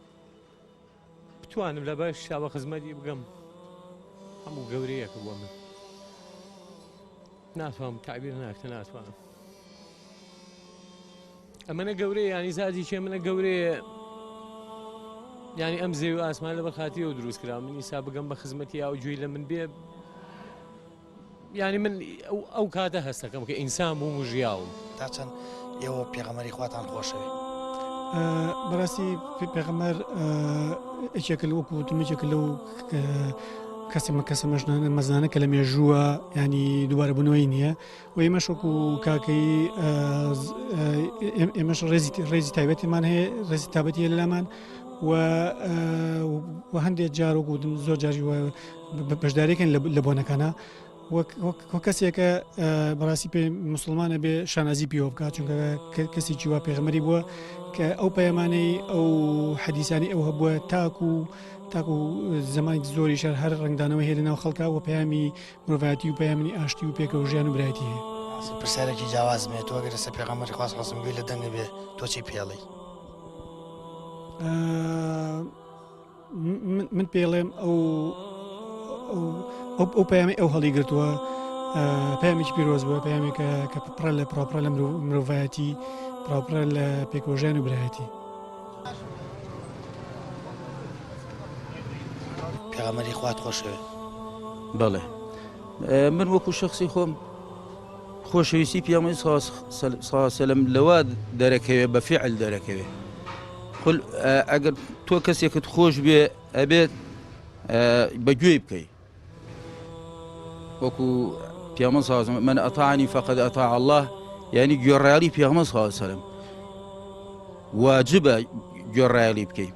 Speaker 12: بتوانم لە باش شاوە خزمەتی بگەم هەموو گەورەیەکە بۆ من ناتوانم تعبیر ناکە ناتوانم ئەمەە گەورەیە ینی زادی چێ منە گەورەیە ینی ئەم زێ و ئاسمان لە بەخاتیەوە دروست کرا من ئیسا بگەم بە خزمەتی ئەو گوێی لە من بێ یانی من ئەو کاتە هەستەکەم کە ئینسان بووم و ژیاوم.
Speaker 11: تا چەند ئێوە پێغەمبەری خواتان خۆشەوێ؟
Speaker 13: بەڕاستی پێغەمبەر یەکێکە وەکو وتم یەکێکە لەو کەسە کەسە مەژنانە مەزنانە کە لە مێژووە ینی دووبارە بوونەوەی نییە و ئێمەش وەکو کاکەی ئێمەش ڕێزی ڕێزی تایبەتیمان هەیە ڕێزی تابەتی هەیە لەلامان و و هەندێک جار وەکو وتم زۆر جاری بەشداریکەن لە بۆنەکانە وەک کەسێکە بەڕاستی پێ مسلمانە بێ شانازی پێوە بکات چونکە کەسێکی وا پێغەمبەری بووە کە ئەو پەیامانەی ئەو حەدیسانی ئەو هەبووە تاکو تاکو زمانی زۆری شەر هەر ڕنگدانەوە هەیە لەناو خەڵکا و پەیامی مرۆڤایەتی و پەیامنی ئاشتی و پێکەوە ژیان و برایەتی هەیە.
Speaker 11: پرسیارێکی جیاوازم هەیە تۆ ئەگەر لەسەر پێغەمبەری خوا صلی الله علیه و سلم گوێی لە دەنگت بێ تۆ چی پێڵێی؟
Speaker 13: من پێڵێم ئەو ئەو پەیامی ئەو هەڵی گرتووە پەیامێکی پیرۆز بووە پەیامێکە کە پڕە لە پڕاپڕە لە مرۆڤایەتی پڕاپڕە لە پێکەوەژیان و برایەتی.
Speaker 11: پێغەمبەری خوات خۆشەوێ؟
Speaker 14: بەڵێ من وەکو شخصی خۆم خۆشەویستی پێغەمبەری سەلم لەوە دەرەکەوێ بە فعل دەرەکەوێ قل ئەگەر تۆ کەسێکت خۆش بێ ئەبێت بە گوێی بکەی وەکو پێغەمبەر صلی من ئەطاعنی فقد ئەطاع الله یعنی گوێڕایەڵی پێغەمبەر صلی الله علیه وسلم واجبە گوێڕایەڵی بکەی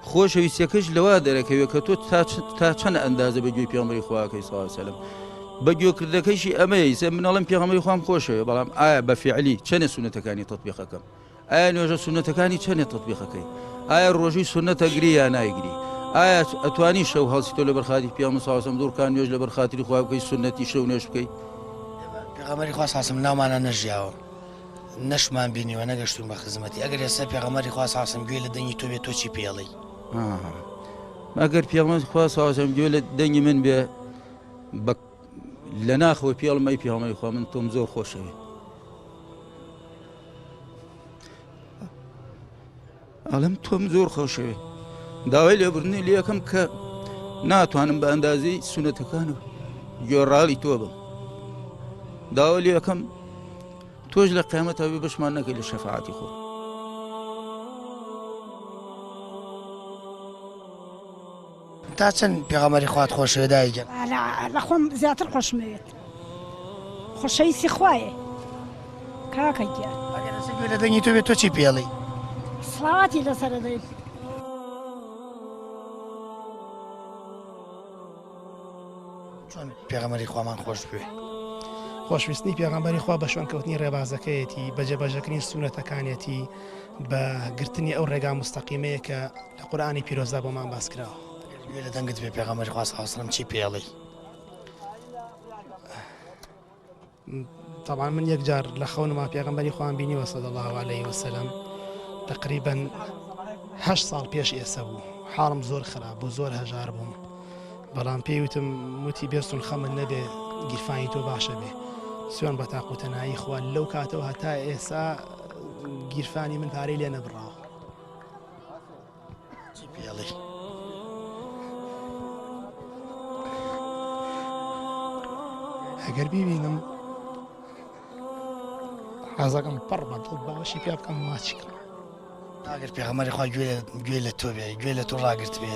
Speaker 14: خۆشەویستیەکەش لەوە دەرەکەوێت کە تۆ تا چەند ئەندازە بە گوێی پێغەمبەری خواکەی صلی الله علیه وسلم بە گوێکردەکەیشی ئەمەیە ئیسە من ئەڵێم پێغەمبەری خوام خۆشەوێ بەڵام ئایا بە فعلی چەنێ سوننەتەکانی تەطبیقەکەم ئایا نوێژە سوننەتەکانی چەنێ تەطبیقەکەی ئایا ڕۆژووی سوننەتە گری یا نایگری ئایا ئەتوانی شەو هەڵسیتۆ لەبەر خاتری پێغەمبەر صلی الله علیه وسلم دوو ڕکات نوێژ لەبەر خاتری خوا بکەی سوننەتی شەو نوێژ بکەی
Speaker 11: پێغەمبەری خوا صلی الله علیه وسلم ناومانە نەژیاوە نەشمان بینیوە نەگەشتوین بە خزمەتی ئەگەر ئێستا پێغەمبەری خوا صلی الله گوێ لە دەنگی تۆ بێت تۆ چی پێڵی
Speaker 14: ئەگەر پێغەمبەر خوا صلی الله گوێ لە دەنگی من بێ بە لە ناخەوە پێڵم ئەی پێغەمبەری خوا من تۆم زۆر خۆشەوێ ئەڵم تۆم زۆر خۆشەوێ داوای لێبوردنی لەکەم کە ناتوانم بە ئەندازەی سونەتەکان و گوێڕاڵی تۆ بم داوا لەکەم تۆش لە قیامەتە بێ بەشمان نەکەی لە شەفاعەتی خۆ
Speaker 11: تا چەند پێغەمبەری خوات خۆشەوێ دایە گیان؟
Speaker 15: لە خۆم زیاتر خۆشمەوێت خۆشەویستی خوایە کاکە گیان.
Speaker 11: ئەگەر ئێستا گوێ لە دەنگی تۆ بێت تۆ چی پێڵی؟
Speaker 15: سڵاواتی لەسەر ئەدەین.
Speaker 11: چۆن پێغەمبەری خوامان خۆش بوێ؟
Speaker 16: خۆشویستنی پێغەمبەری خوا بە شوێنکەوتنی ڕێبازەکەیەتی، بە جێبەجێکردنی سوننەتەکانیەتی، بە گرتنی ئەو ڕێگا موستەقیمەیە کە لە قورئانی پیرۆزدا بۆمان باس کراوە.
Speaker 11: ئەگەر گوێ لە دەنگت بێ پێغەمبەری خوا صلی اللە علیە وسلم چی پێ ئەڵێی؟
Speaker 16: تەبعەن من یەک جار لە خەونما پێغەمبەری خۆیان بینیوە صلی الله علیه وسلم تقریبا هەشت ساڵ پێش ئێسە بوو حاڵم زۆر خراپ بوو زۆر هەژار بووم بەڵام پێی وتم وتی بێستون خەمت نەبێ گیرفانی تۆ باشە بێ. سوێن بە تاق و تەنایی خوا لەو کاتەوە هەتا ئێسا گیرفانی من پارەی لێ نەبڕاوە.
Speaker 11: چی پێڵێی؟
Speaker 16: ئەگەر بیبینم حەزەکەم پڕ بە دڵ باوەشی پیا بکەم ماچی کەم.
Speaker 11: ئەگەر پێغەمبەری خوا گوێ گوێ لە تۆ بێ گوێ لە تۆ ڕاگرت بێ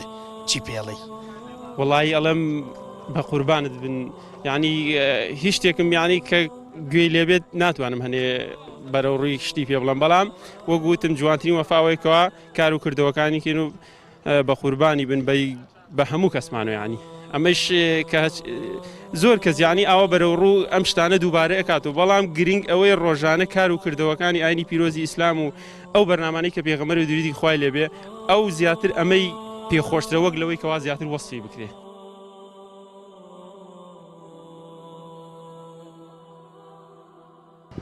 Speaker 11: چی پێڵێی؟
Speaker 17: وەڵایی ئەڵێم بە قوربانت بن یعنی هیچ شتێکم یعنی کە گوێی لێبێت ناتوانم هەنێ بەرەو ڕووی شتی پێ بڵم بەڵام وەک وتم جوانترین وەفاوەی کەوا کار و کردەوەکانی کەین و بە قوربانی بن بە بە هەموو کەسمانەوە یانی ئەمەش کە زۆر کەس یانی ئاوا بەرەو ڕوو ئەم شتانە دووبارە ئەکات و بەڵام گرنگ ئەوەی ڕۆژانە کار و کردەوەکانی ئاینی پیرۆزی ئیسلام و ئەو بەرنمانەی کە پێغەمبەر و دروودی خوای لێبێ ئەو زیاتر ئەمەی پێخۆشترە وەک لەوەی کەوا زیاتر وەسفی بکرێ.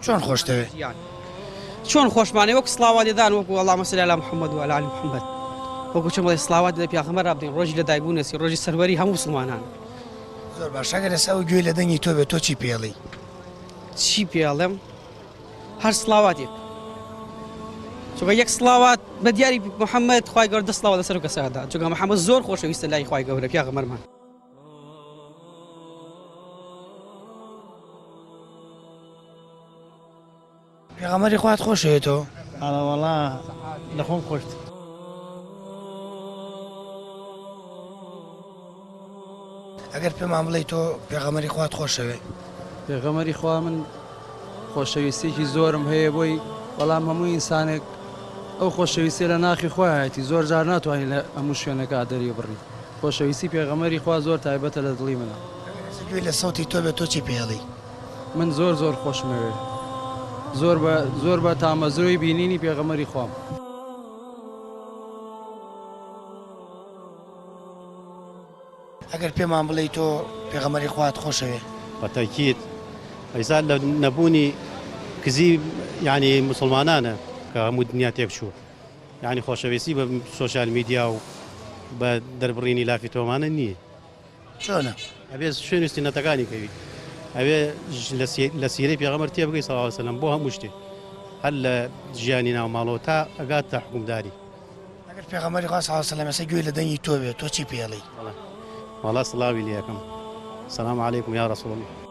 Speaker 11: چۆن خۆشتەوێ؟
Speaker 18: چۆن خۆشمانێ وەک سڵاوات لێدان وەکو اللهم صل علی محمد و علی آل محمد وەکو چۆن بڵێ سڵاوات لە پیاخەمبەر ڕابدەین ڕۆژی لە دایک بوونەسی ڕۆژی سەروەری هەموو مسلمانان
Speaker 11: زۆر باش ئەگەر ئێستا ئەو گوێی لە دەنگی تۆ بێت تۆ چی پێڵی؟
Speaker 18: چی پێڵێم هەر سڵاواتێک چونکە یەک سڵاوات بە دیاری محەممەد خوای گەورە دە سڵاوات لەسەر کەسەدا چونکە محەممەد زۆر خۆشەویستە لای خوای گەورە پیاغەمبەرمان
Speaker 11: پێغەمبەری خوات خۆشەوێت تۆ؟
Speaker 19: ئەڵە وەڵا لە خۆم خۆشتر.
Speaker 11: ئەگەر پێمان بڵێی تۆ پێغەمبەری خوات خۆشەوێ؟
Speaker 19: پێغەمبەری خوا من خۆشەویستیەکی زۆرم هەیە بۆی بەڵام هەموو ئینسانێک ئەو خۆشەویستیە لە ناخی خۆیایەتی زۆر جار ناتوانانی لە هەموو شوێنەکە دەری بڕی خۆشەویستی پێغەمبەری خوا زۆر تایبەتە لە دڵی منە.
Speaker 11: ئەگەر گوێی لە سەوتی تۆ بێت تۆ چی پێ ئەڵێی؟
Speaker 19: من زۆر زۆر خۆشمەوێ زۆر بە زۆر بە تامەزرۆی بینینی پێغەمبەری خوام.
Speaker 11: ئەگەر پێمان بڵێی تۆ پێغەمبەری خوات خۆشەوێ؟
Speaker 20: بە تەکید ئیسا لە نەبوونی کزی یانی موسڵمانانە کە هەموو دنیا تێک چووە. یانی خۆشەویستی بە سۆشیال میدیا و بە دەربڕینی لافی تۆمانە نییە.
Speaker 11: چۆنە؟
Speaker 20: ئەبێ شوێنی سوننەتەکانی کەوی. ئەبێ لە سیرەی پێغەمبەر تێبگەی صلی اللە علیە وسلم بۆ هەموو شتێ. هەر لە ژیانی ناو ماڵەوە تا ئەگات تا حوکمداری.
Speaker 11: ئەگەر پێغەمبەری خوا صلی اللە علیە وسلم ئێستا گوێی لە دەنگی تۆ بێ تۆ چی پێ ئەڵێی؟
Speaker 20: وەڵا سڵاوی لێ ئەکەم. سلام علیکم یا رسول اللە.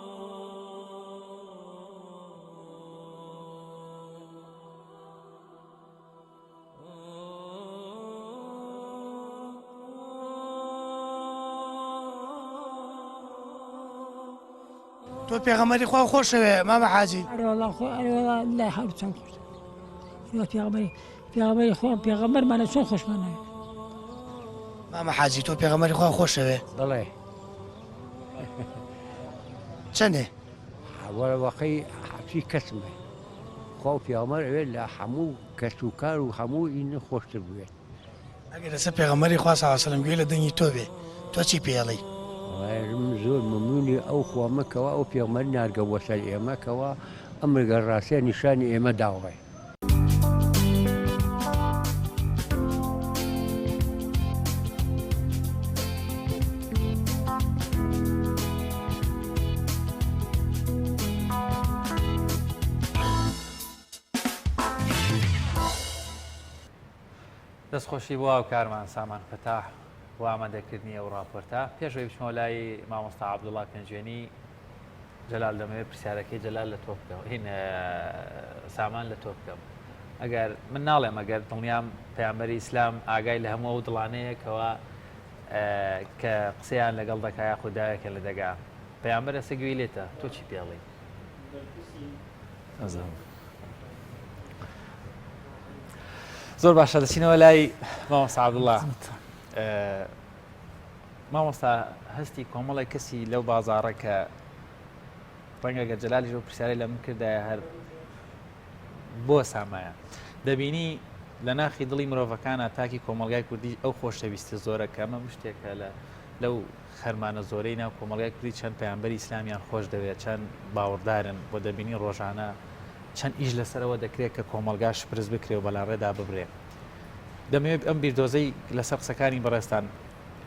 Speaker 11: تۆ پێغەمبەری خوا خۆشەوێ مامە حاجی
Speaker 15: ئەرێ خۆ ئەرێ لای هەر چەند خۆش پێغەمبەری پێغەمبەری خۆ پێغەمبەرمانە چۆن خۆشمان ناوێت
Speaker 11: مامە حاجی تۆ پێغەمبەری خوا خۆشەوێ
Speaker 21: بەڵێ
Speaker 11: چەندێ
Speaker 21: وەقەی حەچی کەسمە خوا و پێغەمبەر ئەوێت لە هەموو کەس و کار و هەموو ئین خۆشتر بوێت.
Speaker 11: ئەگەر ئێستا پێغەمبەری خوا صلی اللە علیە وسلم گوێی لە دەنگی تۆ بێ تۆ چی پێ ئەڵێی؟
Speaker 21: وەڵای من زۆر مەمنونی ئەو خوامە کەوا ئەو پێغەمبەری ناردگە بۆ سەر ئێمە کەوا ئەم ڕێگا ڕاستە نیشانی ئێمە داوە.
Speaker 1: دەستخۆشی بۆ هاوکارمان سامان فەتاح بۆ ئامادەکردنی ئەو راپۆرتە پێشەوەی بچمەوە لای مامۆستا عەبدوڵا پێنجوێنی جەلال دەمەوێت پرسیارەکەی جەلال لە تۆ بکەم هین سامان لە تۆ بکەم ئەگەر من ناڵێم ئەگەر دڵنیام پەیامبەری ئیسلام ئاگای لە هەموو ئەو دڵانەیە کەوا کە قسەیان لەگەڵ دەکا یاخود داوێکە لە دەگا پەیامبەر ئەسە گوێی لێتە تۆ چی پێڵی زۆر باشە دەچینەوە لای مامۆستا عەبدوڵا مامۆستا هەستی کۆمەڵێک کەسی لەو بازاڕە کە ڕەنگە گەر جەلالیش ئەو پرسیارەی لە من کردایە هەر بۆ سامایە دەبینی لە ناخی دڵی مرۆڤەکانە تاکی کۆمەلگای کوردی ئەو خۆشەویستی زۆرە کە ئەمە شتێکە لە لەو خەرمانە زۆرەی ناو کۆمەلگای کوردی چەند پەیامبەری ئیسلامیان خۆش دەوێت چەند باوەڕدارن بۆ دەبینی ڕۆژانە چەند ئیش لەسەرەوە دەکرێت کە کۆمەلگا شپرز بکرێ و بەلاڕێدا ببرێ دەمەوێت ئەم بیردۆزەی لەسەر قسەکانی بەڕێزتان.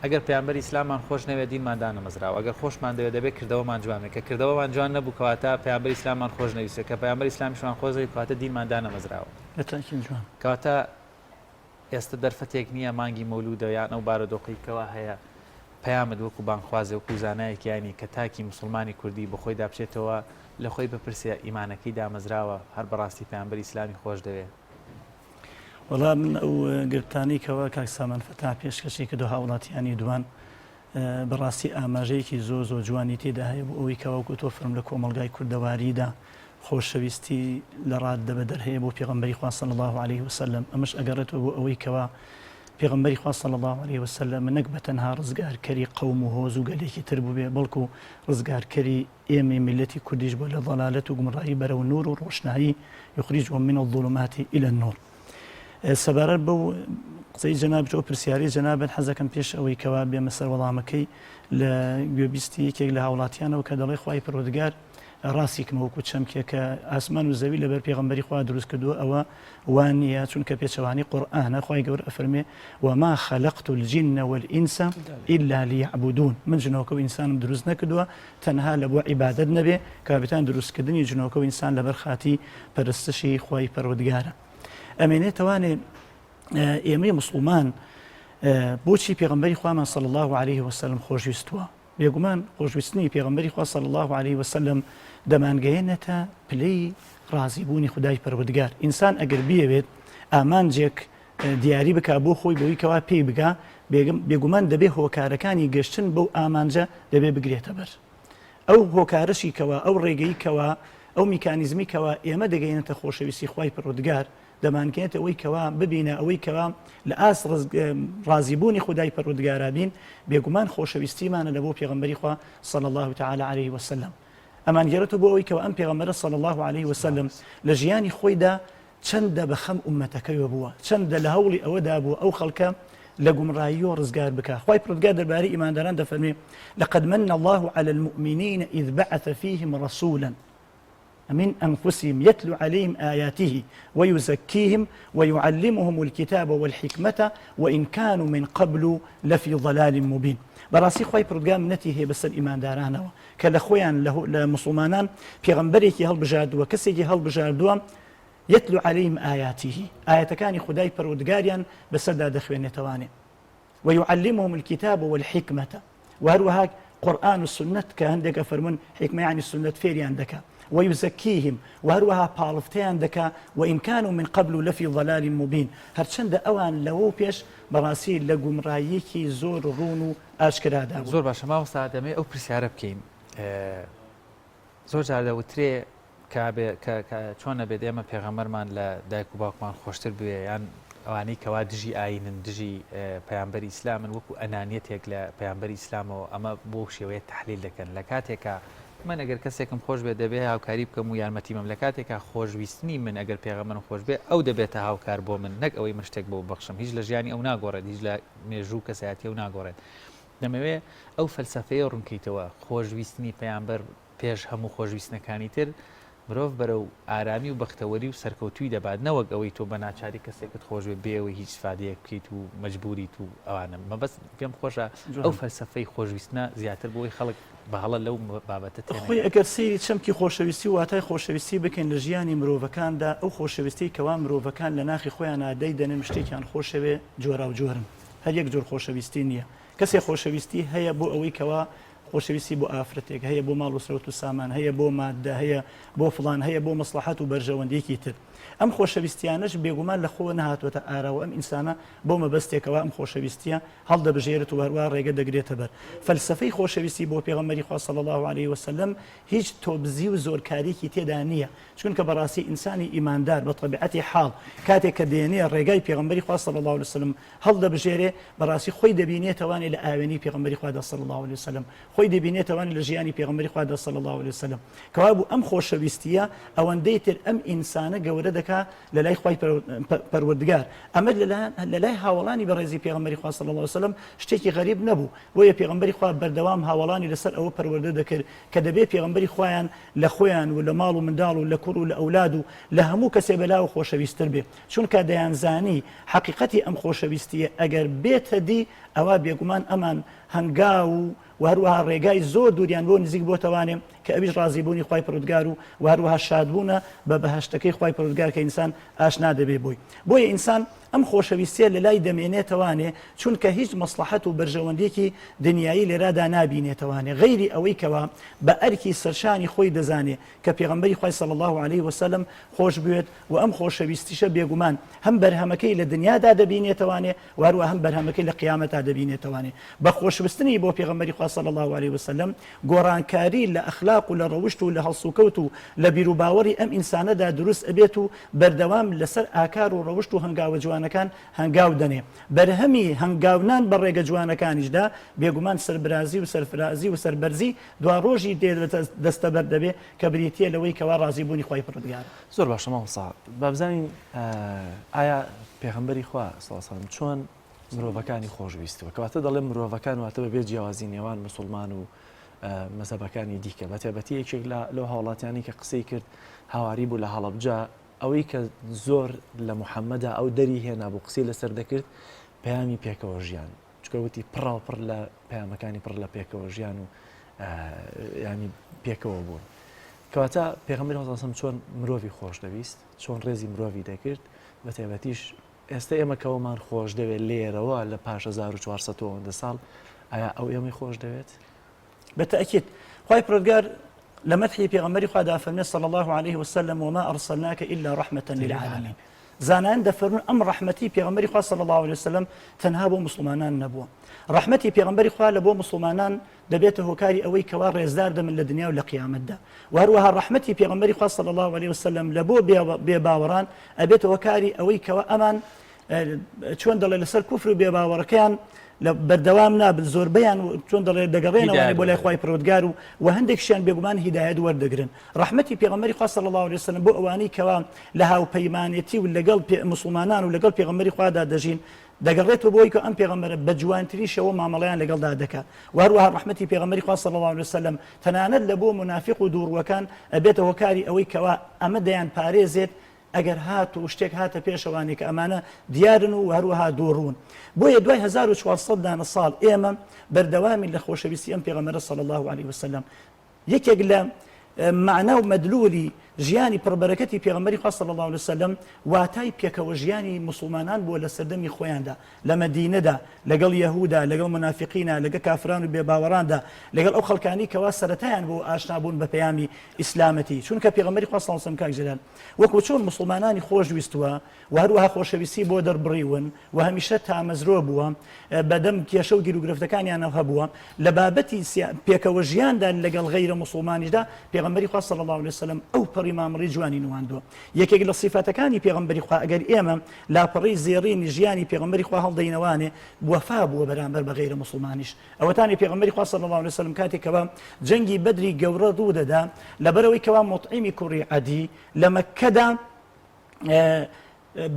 Speaker 1: ئەگەر پەیامبەری ئیسلاممان خۆش نەوێت دینمان دانەمەزراوە، ئەگەر خۆشمان دەوێت دەبێت کردەوەمان جوان بێت، کە کردەوەمان جوان نەبوو کەواتە پەیامبەری ئیسلاممان خۆش نەویستوە، کە پەیامبەری ئیسلامیشمان خۆش دەوێت کەواتە دینمان دانەمەزراوە.
Speaker 10: بەتاکید جوان.
Speaker 1: کەواتە ئێستە دەرفەتێک نییە مانگی مەولوودە یان ئەو بارودۆخەی کەوا هەیە پەیامت وەکو بانگخوازێ وەکو زانایەکی ئاینی کە تاکی موسڵمانی کوردی بەخۆیدا بچێتەوە لە خۆی بپرسێ ئیمانەکەی دامەزراوە هەر بەڕاستی پەیامبەری ئیسلامی خۆش دەوێ؟
Speaker 10: وەڵا من ئەو گرتانەی کەوا کاک سامان فەتاح پێشکەشی کردو هاوڵاتیانی دوان بەڕاستی ئاماژەیەکی زۆر زۆر جوانی تێدا هەیە بۆ ئەوەی کەوا وەکو تۆ فەرم لە کۆمەڵگای کوردەواریدا خۆشەویستی لە ڕاددە بەدەر هەیە بۆ پێغەمبەری خوا صلی الله علیه وسلم ئەمەش ئەگەڕێتەوە بۆ ئەوەی کەوا پێغەمبەری خوا صلی الله علیه وسلم نەک بە تەنها ڕزگارکەری قەوم و هۆز و گەلێکی تر بووبێ بەڵکو ڕزگارکەری ئێمەی میللەتی کوردیش بووە لە ضەلالەت و گومڕایی بەرەو نور و ڕۆشنایی، یخرجهم من الظلمات الی النور. سەبارەت بەو قسەی جەنابت و ئەو پرسیارەی جەنابت حەز دەکەم پێش ئەوەی کەوا بێمە سەر وەڵامەکەی لە گوێبیستی یەکێک لە هاوڵاتیانەوە کە دەڵێ خوای پەروەردگار ڕاستی کەمە وەکو چەمکێک کە ئاسمان و زەوی لەبەر پێغەمبەری خوا دروست کردووە ئەوە وا نییە چونکە پێچەوانەی قورئانە خوای گەورە ئەفەرمێ وما خلقت الجن والانس الا لیعبدون من جنۆکە و ئینسانم دروست نەکردووە تەنها لە بۆ عیبادەت نەبێ کابتان دروستکردنی جنۆکە و ئینسان لەبەر خاتی پەرستشی خوای پەروەردگارە ئەمێنێتەوانێ ئێمەی مسلمان بۆچی پێغمبەری خوامان صلی الله عليه وسلم خۆشویستووە بێگومان خۆشویستنی پێغەمبەری خوا صلی اللە علیە وسلم دەمانگەیەنێتە پلەی ڕازیبوونی خودای پەروەردگار، ئینسان ئەگەر بیەوێت ئامانجێک دیاری بکا بۆ خۆی بەوەی کەوا پێی بگا بێگومان دەبێ هۆکارەکانی گەشتن بەو ئامانجە دەبێ بگرێتە بەر ئەو هۆکارەشی کەوا ئەو ڕێگەی کەوا ئەو میکانیزمی کەوا ئێمە دەگەینێتە خۆشەویستی خوای پەروەردگار دەمانگەیەنێتە ئەوەی کەوا ببینە ئەوەی کەوا لە ئاست ڕازیبوونی خودای پەروەردگارا بین، بێگومان خۆشەویستیمانە لە بۆ پێغەمبەری خوا صلی اللە تعالی علیه وسلم ئەمانگێڕێتەوە بۆ ئەوەی کەوا ئەم پێغەمبەرە صلی اللە علیه وسلم لە ژیانی خۆیدا چەندە بە خەم ئوممەتەکەیەوە بووە، چەندە لە هەوڵی ئەوەدا بووە ئەو خەڵکە لە گومڕاییەوە ڕزگار بکا. خوای پەروەردگار دەربارەی ئیمانداران دەفەرموێ، لقد من اللە علی المؤمنین اذ بعث فیهم رسولا من انفسهم یتلو علیهم آیاته ویزکیهم ویعلمهم الکتاب والحکمە وان کانوا من قبل لفی ضلال مبین بەڕاستی خوای پەروەردگار منەتی هەیە بەسەر ئیماندارانەوە کە لە خۆیان لە موسڵمانان پێغەمبەرێکی هەڵبژاردووە کەسێکی هەڵبژاردووە یتلو علیهم آیاته ئایەتەکانی خودای پەروەردگاریان بەسەردا دەخوێنێتەوانێ ویعلمهم الکتاب والحکمە وە هەروەها قورئان و سوننەت کە هەندێک ئەفەرموون حیکمە یەعنی سوننەت فێریان دەکا ویزکیهم وە هەروەها پاڵفتەیان دەکا وان کانوا من قبل لفی ضلال مبین هەرچەندە ئەوان لەوەو پێش بەڕاستی لە گومڕاییەکی زۆر ڕوون و ئاشکرادا بوون.
Speaker 1: زۆر باشە مامۆستا دەمەوێ ئەو پرسیارە بکەین زۆر جار دەوترێ کە بێ کە کە چۆن ئەبێت ئێمە پێغەمبەرمان لە دایک و باوکمان خۆشتر بوێ یان ئەوانەی کەوا دژی ئاینن دژی پەیامبەری ئیسلامن وەکو ئەنانیەتێک لە پەیامبەری ئیسلامەوە ئەمە بۆ شێوەیە تحلیل دەکەن لە کاتێکا من ئەگەر کەسێکم خۆش بێت دەبێ هاوکاری بکەم و یارمەتی بم لە کاتێکا خۆشویستنی من ئەگەر پێغەمبەرم خۆش بێ ئەو دەبێتە هاوکار بۆ من نەک ئەوەی من شتێک بۆ ببەخشم هیچ لە ژیانی ئەو ناگۆڕێت هیچ لە مێژوو و کەسایەتی ئەو ناگۆڕێت دەمەوێ ئەو فەلسەفەیە ڕوونکەیتەوە خۆشویستنی پەیامبەر پێش هەموو خۆشویستنەکانی تر، مرۆڤ بەرەو ئارامی و بەختەوەری و سەرکەوتووی دەبات، نەوەک ئەوەی تۆ بە ناچاری کەسێکت خۆش بێت بێ ئەوەی هیچ ئیسفادەیەک بکەیت و مەجبوریت و ئەوانە. مەبەست پێم خۆشە ئەو فەلسەفەی خۆشویستنە زیاتر بۆ ئەوەی خەڵک بە هەڵە لەو بابەتە
Speaker 10: خۆی
Speaker 1: تێنەگات.
Speaker 10: ئەگەر سەیری چەمکی خۆشەویستی و واتای خۆشەویستی بکەین لە ژیانی مرۆڤەکاندا، ئەو خۆشەویستیەی کەوا مرۆڤەکان لە ناخی خۆیانا دەیدەنێن و شتێکیان خۆشەوێ جۆراوجۆرن، هەر یەک جۆر خۆشەویستی نییە. کەسێ خۆشەویستی هەیە بۆ ئەوەی کەوا خۆشەویستی بۆ ئافرەتێک هەیە، بۆ ماڵ و سەروەت و سامان هەیە، بۆ ماددە هەیە، بۆ فڵان هەیە، بۆ مەسڵەحەت و بەرژەوەندییەکی تر. ئەم خۆشەویستییانەش بێگومان لە خۆوە نەهاتووەتە ئاراوە، ئەم ئینسانە بۆ مەبەستێکەوە ئەم خۆشەویستییە هەڵدەبژێرێت و هەروا ڕێگە دەگرێتە بەر. فەلسەفەی خۆشەویستی بۆ پێغەمبەری خوا صلی اللە علیە وسلم هیچ تۆبزی و زۆرکارییەکی تێدا نییە، چونکە بەڕاستی ئینسانی ئیماندار بە تەبیعەتی حاڵ کاتێک کە دێنێ ڕێگای پێغەمبەری خوا صلی اللە علیە وسلم هەڵدەبژێرێ، بەڕاستی خۆی دەبینێتەوانێ لە ئاوێنەی پێغەمبەری خوادا صلی اللە علیە وسلم. خۆی دەبینێتەوە لە ژیانی پێغەمبەری خوادا صلی اللە علیە وسلم. کەوابوو ئەم خۆشەویستییە ئەوەندەی تر ئەم ئینسانە گەورە دەکا لە لای خوای پەروەردگار. ئەمە لە لای هاوەڵانی بەڕێزی پێغەمبەری خوا صلی اللە علیە وسلم شتێکی غەریب نەبوو. بۆیە پێغەمبەری خوا بەردەوام هاوەڵانی لەسەر ئەوە پەروەردە دەکرد کە دەبێ پێغەمبەری خوایان لە خۆیان و لە ماڵ و منداڵ و لە کوڕ و لە ئەولاد و لە هەموو کەسێ بەلاوە خۆشەویستتر بێ. چونکە دەیانزانی حەقیقەتی ئەم خۆشەویستییە ئەگەر بێتە دی ئەوا بێگومان ئەمان هەنگاو و وە هەروەها ڕێگای زۆر دووریان بۆ نزیک بۆتەوانێ کە ئەویش ڕازی بوونی خوای پەروەردگار و وە هەروەها شادبوونە بە بەهەشتەکەی خوای پەروەردگار کە ئینسان ئاشنا دەبێ بۆی بۆیە ئینسان ئەم خۆشەویستیە لەلای دەمێنێتەوانێ چونکە هیچ مەسڵەحەت و بەرژەوەندیەکی دنیایی لێرادا نابینێتەوانێ غەیری ئەوەی کەوا بە ئەرکی سەرشانی خۆی دەزانێ کە پێغەمبەری خوای صلی اللە علیه وسلم خۆش بوێت و ئەم خۆشەویستیشە بێگومان هەم بەرهەمەکەی لە دنیادا دەبینێتەوانێ و هەروەها هەم بەرهەمەکەی لە قیامەتا دەبینێتەوانێ. بە خۆشوستنی بۆ پێغەمبەری خوا صلی اللە علیه وسلم گۆڕانکاری لە ئەخلاق و لە ڕەوشت و لە هەڵسوکەوت و لە بیروباوەڕی ئەم ئینسانەدا دروست ئەبێت و بەردەوام لەسەر ئاکار و ڕەوشت و هەنگاوە جوانەکان هەنگاو دەنێ. بەرهەمی هەنگاونان بە ڕێگە جوانەکانیشدا بێگومان سەربرازی و سەرفرازی و سەربەرزی دواڕۆژی لێ دەستەبەر دەبێ کە بریتییە لەوەی کەوا ڕازیبوونی خوای پەروەردگارە.
Speaker 2: زۆر باشە مامۆستا با بزانین ئایا پێغەمبەری خوا صلی اللە علیه وسلم چۆن مرۆڤەکانی خۆش ویستووە کەواتە دەڵێ مرۆڤەکان واتە بەبێ جیاوازی نێوان مسلمان و مەزەبەکانی دیکە بە تایبەتی یەکێک لە لەو هاوڵاتیانی کە قسەی کرد هاواری بوو لە هەڵەبجە ئەوەی کە زۆر لە محەممەدا ئەو دەری هێنا بوو قسەی لەسەر دەکرد پەیامی پێکەوە ژیان چونکە وتی پڕاو پڕ لە پەیامەکانی پڕ لە پێکەوە ژیان و ینی پێکەوە بوون کەواتە پێغەمبەری خوا سەم چۆن مرۆڤی خۆش دەویست چۆن ڕێزی مرۆڤی دەکرد بە تایبەتیش ئێستا ئێمە کەەوەمان خۆش دەوێت لێرەوە لە پاش 1400 ئەوەندە ساڵ ئایا ئەو ئێمەی خۆش دەوێت؟
Speaker 10: بە تەئکید خوای پەروەردگار لە مەدحی پێغەمبەری خوادا فەرمێ صلی الله علیه وسلم وما ارسلناک الا رحمة للعالمین زانایان دەفەرموون ئەم ڕەحمەتی پێغەمبەری خوا صلی الله علیه وسلم تەنها بۆ موسڵمانان نەبووە ڕەحمەتی پێغەمبەری خوا لە بۆ موسڵمانان دەبێتە هۆکاری ئەوەی کەوا ڕێزدار دەبن لە دنیا و لە قیامەتدا و هەروەها ڕەحمەتی پێغەمبەری خوا صلی الله علیه وسلم لە بۆ بێباوەڕان ئەبێتە هۆکاری ئەوەی کەوا ئەمان چۆن دەڵێ لەسەر کوفر و بێباوەڕەکەیان لە بەردەوام نابن زۆربەیان چۆن دەڵێ دەگەڕێنەوە بۆ لای خوای پەروەردگار و و هەندێکشیان بێگومان هیدایەت وەردەگرن ڕەحمەتی پێغەمبەری خوا صلی الله علیه وسلم بۆ ئەوانەی کەوا لە هاوپەیمانێتی و لەگەڵ موسڵمانان و لەگەڵ پێغەمبەری خوادا دەژین دەگەڕێتەوە بۆی کە ئەم پێغەمبەرە بە جوانترین شێوە مامەڵەیان لەگەڵدا دەکات و هەروەها ڕەحمەتی پێغەمبەری خوا صلی الله علیه وسلم تەنانەت لە بۆ مونافیق و دووڕووەکان ئەبێتە هۆکاری ئەوەی کەوا ئەمە دەیان پارێزێت ئەگەر هات و شتێک هاتە پێشەوانی کە ئەمانە دیارن و هەروەها دووڕوون. بۆیە دوای 1400 دانە ساڵ ئێمە بەردەوامین لە خۆشەویستی ئەم پێغەمبەرە صلی اللە علیه وسلم. یەکێک لە مەعنا و مەدلولی ژیانی پڕبەرەکەتی پێغەمبەری خوا صلی اللە علیه وسلم واتای پێکەوە ژیانی موسڵمانان بووە لە سەردەمی خۆیاندا لە مەدینەدا لەگەڵ یەهودا لەگەڵ مونافیقینا لەگە کافران و بێباوەڕاندا لەگەڵ ئەو خەڵکانی کەوا سەرەتایان بۆ ئاشنا بوون بە پەیامی ئیسلامەتی چونکە پێغەمبەری خوا صلی اللە علیه وسلم کاک جەلال وەکو چۆن موسڵمانانی خۆش ویستووە و هەروەها خۆشەویستی بۆ دەربڕیون و هەمیشە تامەزرۆ بووە بەدەم کێشە و گیروگرفتەکانیانەوە هەبووە لە بابەتی پێکەوە ژیاندا لەگەڵ غەیرە موسڵمانیشدا پێغەمبەری خوا صلی اللە علیه وسلم ئەو پەڕی مامڕی جوانی نواندووە یەکێک لە سیفاتەکانی پێغەمبەری خوا ئەگەر ئێمە لاپەڕەی زێڕینی ژیانی پێغەمبەری خوا هەڵدەینەوانێ وەفا بووە بەرامبەر بە غەیرە موسڵمانیش ئەوەتانی پێغەمبەری خوا صلی اللە علیه وسلم کاتێک کەوا جەنگی بەدری گەورە ڕوو دەدا لەبەرئەوەی کەوا موطعیمی کوڕی عەدی لە مەککەدا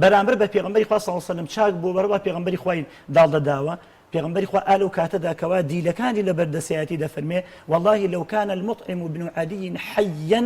Speaker 10: بەرامبەر بە پێغەمبەری خوا صلی اللە علیه وسلم چاک بوو بەرەوە پێغەمبەری خوای داڵدە داوە پێغەمبەری خوا ئا لەو کاتەدا کەوا دیلەکانی لەبەر دەسەیەتی دەفەرمێ والله لو كان المطعم بن عدي حيا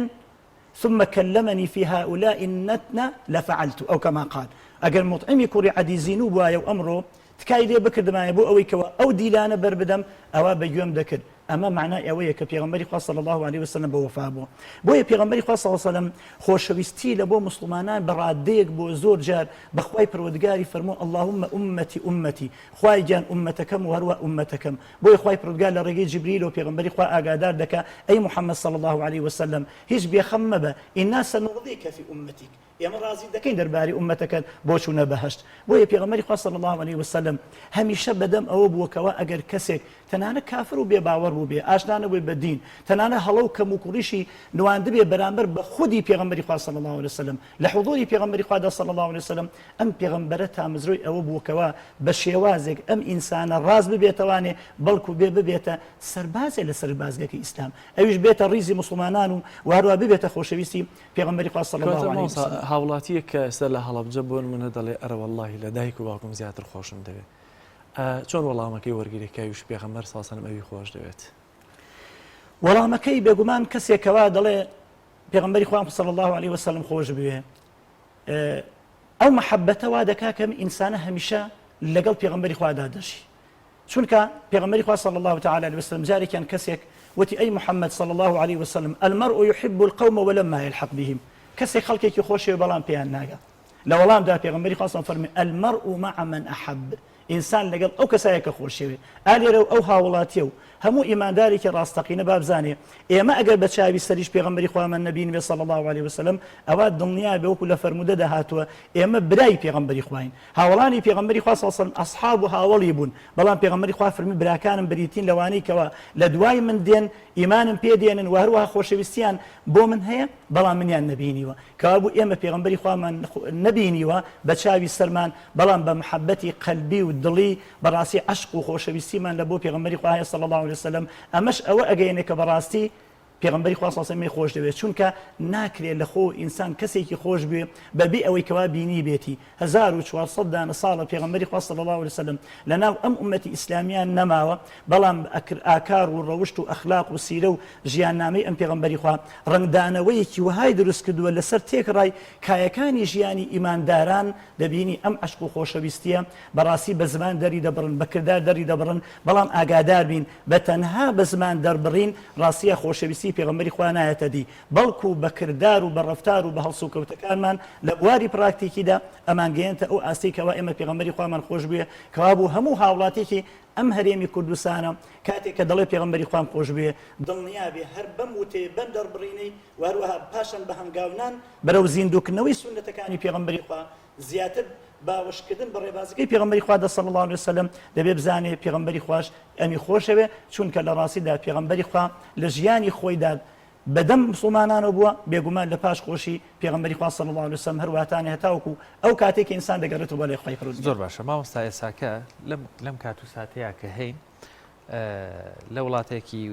Speaker 10: ثم كلمني في هؤلاء النتنة لفعلت أو كما قال ئەگەر موطعیمی کوڕی عەدی زینوو بوایە و ئەمڕۆ تکای لێ بکردمایە بۆ ئەوەی کەوا ئەو دیلانە بەربدەم ئەوا بە گوێم دەکرد ئەمە مەعنای ئەوەیە کە پێغەمبەری خوا صلی اللە علیە وسلم بە وەفا بووە بۆیە پێغەمبەری خوا صلی اللە علیە وسلم خۆشەویستی لە بۆ موسڵمانان بە ڕادەیەک بۆ زۆر جار بە خوای پەروەردگاری فەرموو اللهم امتی امتی خوای گیان ئوممەتەکەم و هەروا ئوممەتەکەم بۆیە خوای پەروەردگار لە ڕێگەی جبریلەوە پێغەمبەری خوا ئاگادار دەکا ئەی محمد صلی اللە علیە وسلم هیچ بێخەم مەبە انا سنرضیک فی امتک ئێمە ڕازیت دەکەین دەربارەی ئوممەتەکەت بۆ چوونە بەهەشت. بۆیە پێغەمبەری خوا صلی اللە علیە وسلم هەمیشە بەدەم ئەوە بووە کەوا ئەگەر کەسێک تەنانەت کافر و بێ باوەڕ بوو. نەبووبێ، ئاشنا نەبووبێ بە دین، تەنانەت هەڵە و کەموکوڕیشی نواندبێ بەرامبەر بە خودی پێغەمبەری خوا صلی اللە علیە وسلم، لە حوزوری پێغەمبەری خوادا صلی اللە علیە وسلم، ئەم پێغەمبەرە تامەزرۆی ئەوە بووە کەوا بە شێوازێک ئەم ئینسانە ڕاست ببێتەوانێ بەڵکو بێ ببێتە سەربازێ لە سەربازگەکەی ئیسلام، ئەویش بێتە ڕیزی موسڵمانان و وە هەروا ببێتە خۆشەویستی پێغەمبەری خوا صلی اللە
Speaker 2: کەواتە
Speaker 10: علیە
Speaker 2: مامۆستا
Speaker 10: وسلم.
Speaker 2: هاوڵاتییەک کە ئێستا لە هەڵەبجە بۆ نموونە دەڵێ ئەرەوەڵڵاهی لە دایک و باوکم زیاتر خۆشم دەوێ چۆن وەڵامەکەی وەرگرێ کە ئەویش پێغەمبەر صلی اللە علیە وسلم ئەوی خۆش دەوێت؟
Speaker 10: وەڵامەکەی بێگومان کەسێک کەوا دەڵێ پێغەمبەری خوا صلی اللە علیه وسلم خۆش بوێ ئەو محەبەتە وا دەکا کە ئینسانە هەمیشە لەگەڵ پێغەمبەری خوادا دەژی چونکە پێغەمبەری خوا صلی اللە تعالی علیه وسلم جارێکیان کەسێک وتی ئەی محمد صلی اللە علیه وسلم المرء يحب القوم ولما يلحق بهم کەسێک خەڵکێکی خۆشەوێ بەڵام پێیان ناگا لە وەڵامدا پێغەمبەری خوا صلی فەرمی المرء مع من احب ئینسان لەگەڵ ئەو کەسایە کە خۆشەوێ ئا لێرە و ئەو هاوڵاتیە و هەموو ئیماندارێکی ڕاستەقینە با بزانێ ئێمە ئەگەر بە چاوی سەریش پێغەمبەری خوامان نەبینبێ صلی اللە علیه وسلم ئەوا دڵنیا بێ وەکو لە فەرموودەدا هاتووە ئێمە برای پێغەمبەری خواین هاوەڵانی پێغەمبەری خوا صلی اللە علیه وسلم ئەسحاب و هاوەڵی بوون، بەڵام پێغەمبەری خوا فەرمووی براکانم بریتین لەوانەی کەوا لە دوای من دێن ئیمانم پێ دێنن وە هەروەها خۆشەویستیان بۆ من هەیە بەڵام منیان نەبینیوە، کەوابوو ئێمە پێغەمبەری خوامان نەبینیوە بە چاوی سەرمان بەڵام بە محەبەتی قەلبی و دڵی بەڕاستی عەشق و خۆشەویستیمان لە بۆ پێغەمبەری خوا هەیە صلی اللە علیه وسلم ئەمەش ئەوە ئەگەیەنێ کە بەڕاستی پێغەمبەری خوا صلی اللە علیە وسلم خۆش دەوێت چونکە ناکرێت لە خۆ ئینسان کەسێکی خۆش بوێ بەبێ ئەوەی کەوا بینیبێتی 1400 دانە ساڵە پێغەمبەری خوا صلی اللە علیە وسلم لەناو ئەم ئومەتی ئیسلامیان نەماوە بەڵام ئاکار و ڕەوشت و ئەخلاق و سیرە و ژیاننامەی ئەم پێغەمبەری خوا ڕەنگدانەوەیەکی وەهای دروست کردووە لەسەر تێکڕای کایەکانی ژیانی ئیمانداران دەبینی ئەم عەشق و خۆشەویستیە بەڕاستی بە زمان دەری دەبڕن بە کردار دەری دەبڕن بەڵام ئاگادار بین بە تەنها بە زمان دەربڕین ڕاستیە خۆشەویستی پێغەمبەری خوا نایەتە دی، بەڵکو بە کردار و بە ڕەفتار و بە هەڵسوکەوتەکانمان لە بواری پراکتیکیدا ئەمانگەیەنتە ئەو ئاستەی کەوا ئێمە پێغەمبەری خوامان خۆش بوێ، کەوابوو هەموو هاوڵاتیەکی ئەم هەرێمی کوردستانە کاتێک کە دەڵێ پێغەمبەری خوام خۆش بوێ دڵنیا بێ هەر بەم وتەیە بەم دەربڕینەی و هەروەها پاشان بە هەنگاونان بەرەو زیندووکردنەوەی سوننەتەکانی پێغەمبەری خوا زیاتر باوەشکردن بە ڕێبازەکەی پێغەمبەری خوادا صلی اللە علیە وسلم دەبێ بزانێ پێغەمبەری خواش ئەمی خۆشەوێ چونکە لە ڕاستیدا پێغەمبەری خوا لە ژیانی خۆیدا بەدەم مسلمانانەوە بووە بێگومان لە پاش خۆشی پێغەمبەری خوا صلی اللە علیە وسلم هەرواتانێ هەتاوەکو ئەو کاتێک کە ئینسان دەگەڕێتەوە بۆ لای خوای پەروەردگار.
Speaker 1: زۆر باشە مامۆستا ئێساکە لەم لەم کات و ساتەیە کە هەین لە وڵاتێکی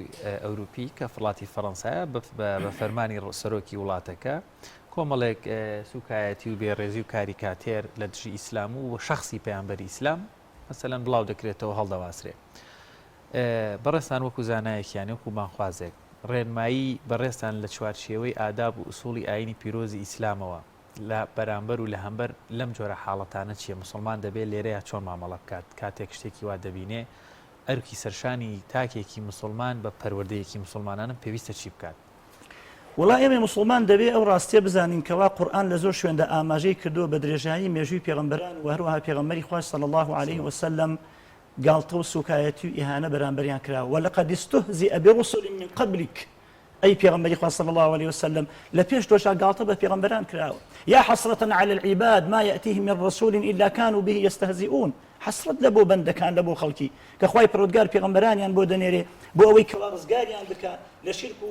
Speaker 1: ئەوروپی کە فڵاتی فەڕەنسایە بە فەرمانی سەرۆکی وڵاتەکە کۆمەڵێک سوکایەتی و بێڕێزی و کاریکاتێر لە دژی ئیسلام و شخصی پەیامبەری ئیسلام مەسەلەن بڵاو دەکرێتەوە هەڵدەواسرێ بەڕێزتان وەکو زانایەکیان وەکو بانخوازێک ڕێنمایی بەڕێزتان لە چوارچێوەی ئاداب و ئوسوڵی ئاینی پیرۆزی ئیسلامەوە لە بەرامبەر و لە هەمبەر لەم جۆرە حاڵەتانە چیە؟ موسڵمان دەبێ لێرەیا چۆن مامەڵە بکات کاتێک شتێکی وا دەبینێ؟ ئەرکی سەرشانی تاکێکی موسڵمان بە پەروەردەیەکی موسڵمانانە پێویستە چی بکات؟
Speaker 10: وەڵا ئێمەی موسڵمان دەبێ ئەو ڕاستیە بزانین کەوا قورئان لە زۆر شوێندا ئاماژەی کردووە بە درێژایی مێژووی پێغەمبەران و هەروەها پێغەمبەری خواش صلی اللە علیه وسلم گاڵتە و سوکایەتی و ئیهانە بەرامبەریان کراوە ولقد استهزئ برسل من قبلک ئەی پێغەمبەری خوا صلی اللە علیه وسلم لە پێش تۆشا گاڵتە بە پێغەمبەران کراوە یا حسرة علی العباد ما یأتیهم من رسول الا كانوا به یستهزئون حەسرەت لە بۆ بەندەکان لە بۆ خەڵکی کە خوای پەروەردگار پێغەمبەرانیان بۆ دەنێرێ بۆ ئەوەی کەوا ڕزگاریان بکا لە شیرک و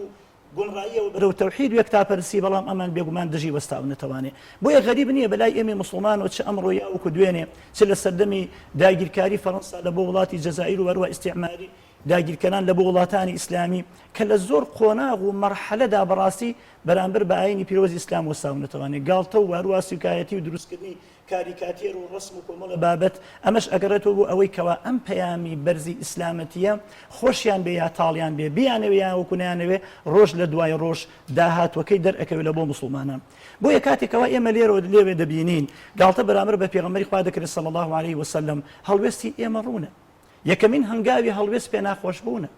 Speaker 10: گومڕاییەوە بەرەو تەوحید و یەکتاپەرستی بەڵام ئەمان بێگومان دژی وەستاونەتەوانێ بۆیە غەریب نییە بەلای ئێمەی موسڵمانەوە چ ئەمڕۆ یا وەکو دوێنێ چ لە سەردەمی داگیرکاری فەرەنسا لە بۆ وڵاتی جەزائیر و هەروە ئیستیعماری داگیرکەران لە بۆ وڵاتانی ئیسلامی کە لە زۆر قۆناغ و مەرحەلەدا بەڕاستی بەرامبەر بە ئایینی پیرۆزی ئیسلام وەستاونەتەوانێ گاڵتە و هەروا سوکایەتی و دروستکردنی کاریکاتێر و ڕەسم و کۆمەڵە بابەت ئەمەش ئەگەڕێتەوە بۆ ئەوەی کەوا ئەم پەیامی بەرزی ئیسلامەتیە خۆشیان بێ یا تاڵیان بێ بیانەوێ یان وەکو نەیانەوێ ڕۆژ لە دوای ڕۆژ داهاتوەکەی دەرئەکەوێ لە بۆ موسڵمانان بۆیە کاتێک کەوا ئێمە لێرەوە لێوێ دەبینین گاڵتە بەرامبەر بە پێغەمبەری خوا دەکرێت صلی اللە علیه وسلم هەڵوێستی ئێمە ڕوونە یەکەمین هەنگاوی هەڵوێست پێناخۆشبوونە.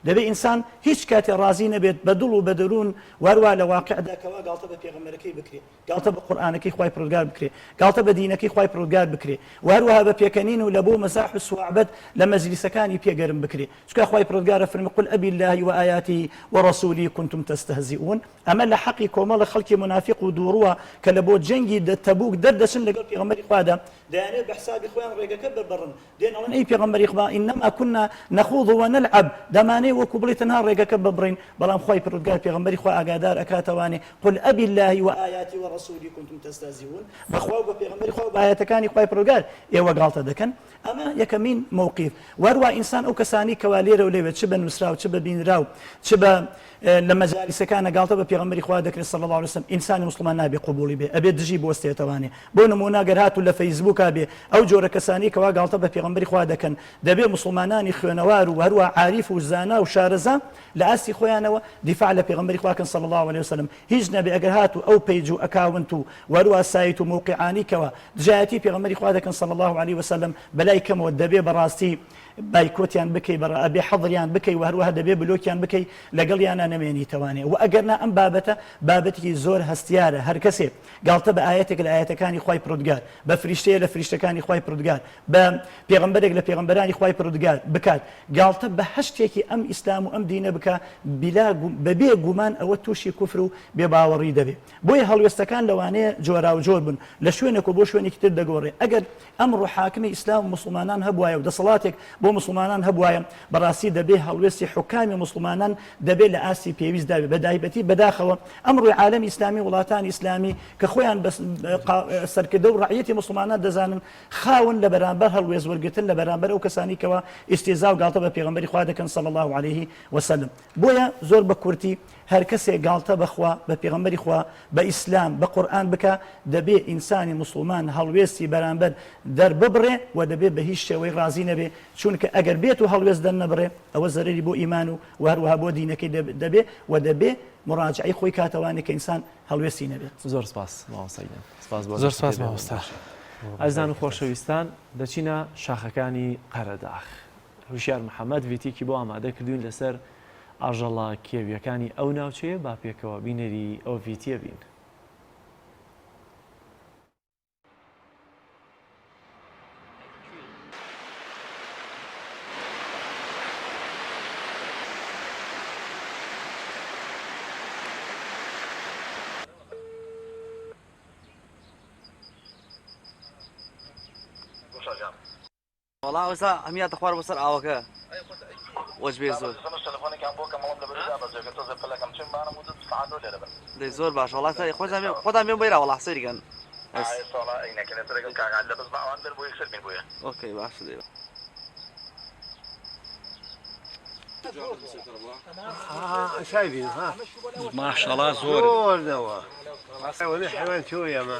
Speaker 10: دەبێ ئینسان هیچ کاتێ ڕازی نەبێت بە دڵ و بە دەروون واروا لە واقعدا کەوا گاڵتە بە پێغەمبەرەکەی بکرێ، گاڵتە بە قورئانەکەی خوای پەروەردگار بکرێ، گاڵتە بە دینەکەی خوای پەروەردگار بکرێ و هەروەها بە پێکەنین و لە بۆ مەزاح و سواعبەت لە مەجلیسەکانی پێ گەرم بکرێ. چونکە خوای پەروەردگار ئەفەرموێ قل ابی اللە وآیاته ورسوله کنتم تستهزئون ئەمە لە حەقی کۆمەڵە خەڵکی مونافیق و دووڕووە کە لە بۆ جەنگی تەبوک دەردەچن لەگەڵ پێغەمبەری خوادا. دەیانەوێت بە حسابی خۆیان ڕێگەکە ببڕن، دێن ئەڵێن ئەی پێغەمبەری خوا انما کنا نخوض ونلعب، دەمانەوێت وەکو بڵێی تەنها ڕێگەکە ببڕین، بەڵام خوای پەروەردگار پێغەمبەری خوا ئاگادار ئەکاتەوانێ قل ابی اللە وآیاته ورسوله کنتم تستهزئون، بە خوا و بە پێغەمبەری خوا و بە ئایەتەکانی خوای پەروەردگار ئێوە گاڵتە دەکەن. ئەمە یەکەمین مەوقیف. وەهەروا ئینسان ئەو کەسانەی کەوا لێرە و لەوێ چ بە نووسراو چ بە بینراو چ بە لە مەجالیسەکانە گاڵتە بە پێغەمبەری خوا دەکرێت صلی اللە علیە وسلم ئینسانی موسڵمان نابێ قبوڵی بێ ئەبێ دژی بوەستێتەوانێ بۆ نموونە گەر هاتوو لە فەیسبووکا بێ ئەو جۆرە کەسانەی کەوا گاڵتە بە پێغەمبەری خوا دەکەن دەبێ موسڵمانانی خوێنەوار و هەروا عاریف و زانا و شارەزا لە ئاستی خۆیانەوە دیفاع لە پێغەمبەری خوا کەن صلی اللە علیە وسلم هیچ نەبێ ئەگەر هاتوو ئەو page و account و وەروا سایت و مەوقیعانەی کەوا دژایەتی پێغەمبەری خوا دەکەن صلی اللە علیە وسلم بەلای کەمەوە دەبێ بەڕاستی بایکۆتیان بکەی بەڕ ئەبێ حەزریان بکەی و هەروەها دەبێ بلۆکیان بکەی لەگەڵیانا نەمێنیتەوانێ و ئەگەرنا ئەم بابەتە بابەتێکی زۆر هەستیارە هەرکەسێ گاڵتە بە ئایەتێک لە ئایەتەکانی خوای پرودگار بە فریشتەیە لە فریشتەکانی خوای پرودگار بە پێغەمبەرێک لە پێغەمبەرانی خوای پرودگار بکات گاڵتە بە هەر شتێکی ئەم ئیسلام و ئەم دینە بکا بیلا بەبێ گومان ئەوە تووشی کوفر و بێباوەڕی دەبێ بۆیە هەڵوێستەکان لەوانەیە جۆراوجۆر بن، لە شوێنێک و بۆ شوێنێکی تر دەگۆڕێ. ئەگەر ئەمڕۆ حاکمی ئیسلام و موسڵمانان هەبوایە و دەسەڵاتێک بۆ موسڵمانان هەبوایە، بەڕاستی دەبێ هەڵوێستی حوکامی موسڵمانان دەبێ لە ئاستی پێویستدا بێ. بەتایبەتی بەداخەوە ئەمڕۆی عالەمی ئیسلامی وڵاتانی ئیسلامی کە خۆیان بە سەرکردە و ڕەعیەتی موسڵمانان دەزانن خاون لە بەرامبەر هەڵوێست وەرگرتن لە بەرامبەر ئەو کەسانەی کەوا ئیستیهزا و گاڵتە بە پێغەمبەری خوا دەکەن صلی اللە علیه وسلم. بۆیە زۆر بە کورتی هەر کەسێک گاڵتە بە خوا، بە پێغەمبەری خوا، بە ئیسلام، بە قورئان بکا، دەبێ ئینسانی موسڵمان هەڵوێستی بەرامبەر دەرببڕێ و دەبێ بە هیچ شێوەی ڕازی نەبێ، چونکە ئەگەر بێت و هەڵوێست دەرنەبڕێ ئەوە زەرەری بۆ ئیمان و وە هەروەها بۆ دینەکەی دەبێ و دەبێ موراجەعەی خۆی کاتەوانێ کە ئینسان هەڵوێستی نەبێت.
Speaker 2: زۆر سپاس مامۆستا گیان. سپاس بۆ
Speaker 3: زۆر سپاس مامۆستا.
Speaker 2: ئازیزان و خۆشەویستان دەچینە شاخەکانی قەرەداخ. هوشیار محەمەد ڤیتیکی بۆ ئامادە کردووین لەسەر ئاژەڵە کێوییەکانی ئەو ناوچەیە، با پێکەوە بینەری ئەو ڤیتییە بین.
Speaker 22: وەڵا ئەوسا هەمیاتە خوار بۆ سەر ئاوەکە وەجبێ زۆر دەی زۆر باش وەڵا سەری خۆتان بێ خۆتان بێن بۆیرا وەڵا سەیری کەن ئۆکەی باشە دەی
Speaker 23: شايفين ها
Speaker 24: ما شاء الله زۆر
Speaker 23: زۆر دەوە حيوان شوية ما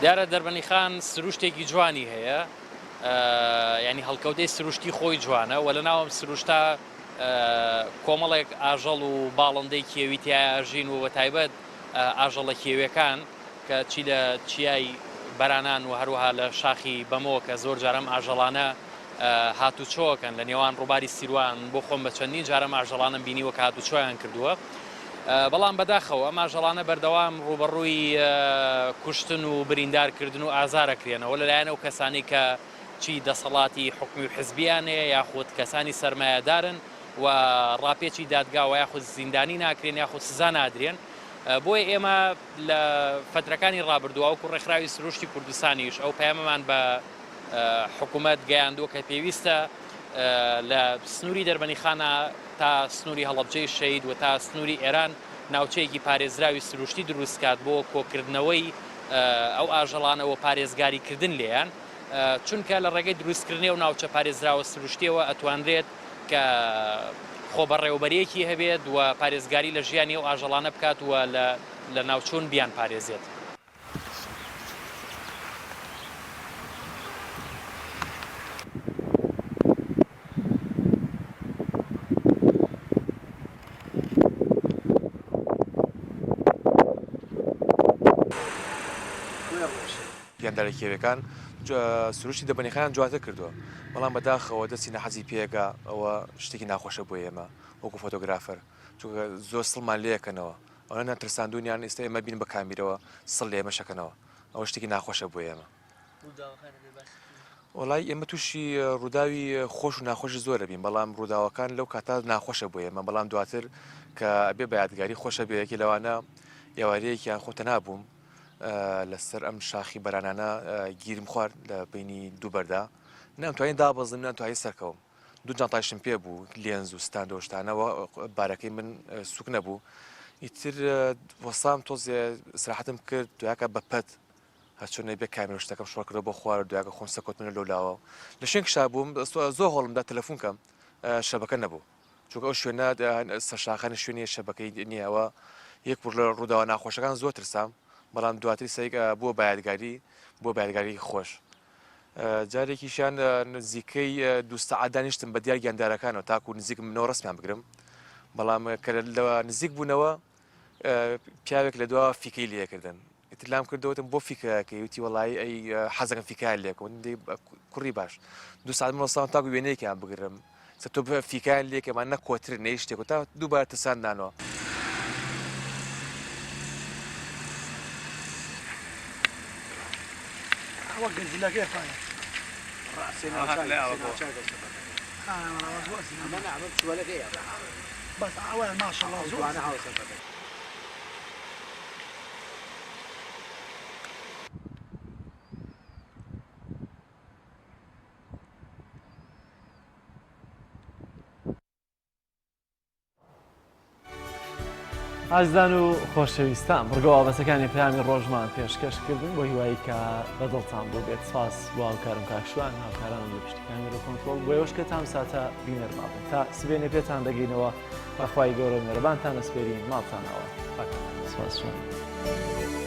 Speaker 25: دیارە دەربەنیخان سروشتێکی جوانی هەیە یانی هەڵکەوتەی سروشتی خۆی جوانە و لە ناوم سروشتا کۆمەڵێک ئاژەڵ و باڵندەی کێوی تایە ئەژین و بەتایبەت ئاژەڵە کێویەکان کە چی لە چیای بەرانان و هەروەها لە شاخی بەمۆ کە زۆر جارم ئاژەڵانە هاتوچۆکەن لە نێوان ڕووباری سیروان بۆ خۆم بە چەندین جارم ئاژەڵانم بینیوە کە هاتوچۆیان کردووە. بەڵام بەداخەوە ئەم ئاژەڵانە بەردەوام ڕووبەڕووی کوشتن و بریندارکردن و ئازار ئەکرێنەوە لەلایەن ئەو کەسانەی کە چی دەسەڵاتی حکومی و حزبیان هەیە یاخود کەسانی سەرمایەدارن و ڕاپێچی دادگاوە یاخود زیندانی ناکرێن یاخود سزا نادرێن بۆیە ئێمە لە فترەکانی ڕابردووە وەکو ڕێکخراوی سروشتی کوردستانیش ئەو پەیامەمان بە حکوومەت گەیاندووە کە پێویستە لە سنووری دەربەنیخانە تا سنووری هەڵەبجەی شەهید و تا سنووری ئێران ناوچەیەکی پارێزراوی سروشتی دروستکات بۆ کۆکردنەوەی ئەو ئاژەڵانە و پارێزگاریکردن لێیان، چونکە لە ڕێگەی دروستکردنی ئەو ناوچە پارێزراوە سروشتییەوە ئەتوانرێت کە خۆبەڕێوەبەرییەکی هەبێت و پارێزگاری لە ژیانی ئەو ئاژەڵانە بکات و لە ناوچوون بیانپارێزێت.
Speaker 26: گیاندارە کێویەکان سروشتی دەبەنیخانیان جواتر کردووە بەڵام بەداخەوە دەستی ناحەزی پێگا ئەوە شتێکی ناخۆشە بۆ ئێمە وەکو فۆتۆگرافەر چونکە زۆر سڵمان لێکەنەوە ئەوە نەترساندونیان ئێستا ئێمە بین بە کامیرەوە سڵ لە ئێمە شەکەنەوە ئەوە شتێکی ناخۆشە بۆ ئێمە. وەڵای ئێمە تووشی ڕووداوی خۆش و ناخۆشی زۆر دەبین بەڵام ڕووداوەکان لەو کاتە ناخۆشە بۆ ئێمە بەڵام دواتر کە ئەبێ بە یادگاری خۆشە بێ یەکێ لەوانە ئێوارەیەکیان خۆ تەنها بووم. لەسەر ئەم شاخی بەرانانە گیرم خوارد لە بینی دوو بەردا نەمتوانی دابەزم نەمتوانی سەرکەوم دوو جانتایشم پێ بوو لێنز و ستاند و شتانەوە بارەکەی من سوک نەبوو ئیتر وەسام تۆزێ سراحەتم کرد دوایەکە بە پەت هەرچۆن نەبێ کامێرە شتەکەم شۆڕ کردەوە بۆ خوار دوایەکە خۆم سەرکەوتمە لەو لاوە لە شوێن کشا بووم زۆر هەوڵم دا تەلەفۆن کەم شەبەکە نەبوو چونکە ئەو شوێنە سەرشاخانی شوێنی شەبەکەی نییە ئەوە یەک بوو لە ڕووداوە ناخۆشەکان زۆر ترسام بەڵام دواتری سەیک بووە بایەتگاری بۆ بایەتگاری خۆش جارێکیشیان نزیکەی دوو سەعات دانیشتم بە دیار گیاندارەکانەوە تاکو نزیک منەوە ڕسمیان بگرم بەڵام کە لە نزیک بوونەوە پیاوێک لە دوا فیکەی لێکردن ئیتر لام کردەوە وتم بۆ فیکەکەی وتی وەڵایی ئەی حەزەکەم فیکایان لێکەم وتم دەی کوڕی باش دوو ساعت من وەستاوم تاکو وێنەیەکیان بگرم سە تۆ فیکایان لێکەم نە کۆتر نە هیچ شتێک و تا دووبارە ترساندانەوە.
Speaker 3: ئەوە گەنجلەکەی خۆیە. بەس ئەوە ماشەڵڵا زۆر.
Speaker 2: ئازیزان و خۆشەویستان بڕگە وابەستەکانی پەیامی ڕۆژمان پێشکەش کردن بۆ هیوایی کە بەدڵتان بوو بێت سپاس بۆ هاوکارم کاک شوان هاوکارانم لە پشتی کامێرە کۆنترۆڵ بۆ ئێوەش کە تام ساتە بینەر مابن تا سبێنێ پێتان دەگەینەوە بەخوای گەورە و مێرەبانتان ئەسپێرین ماڵتان ئاوا. سپاس شوان.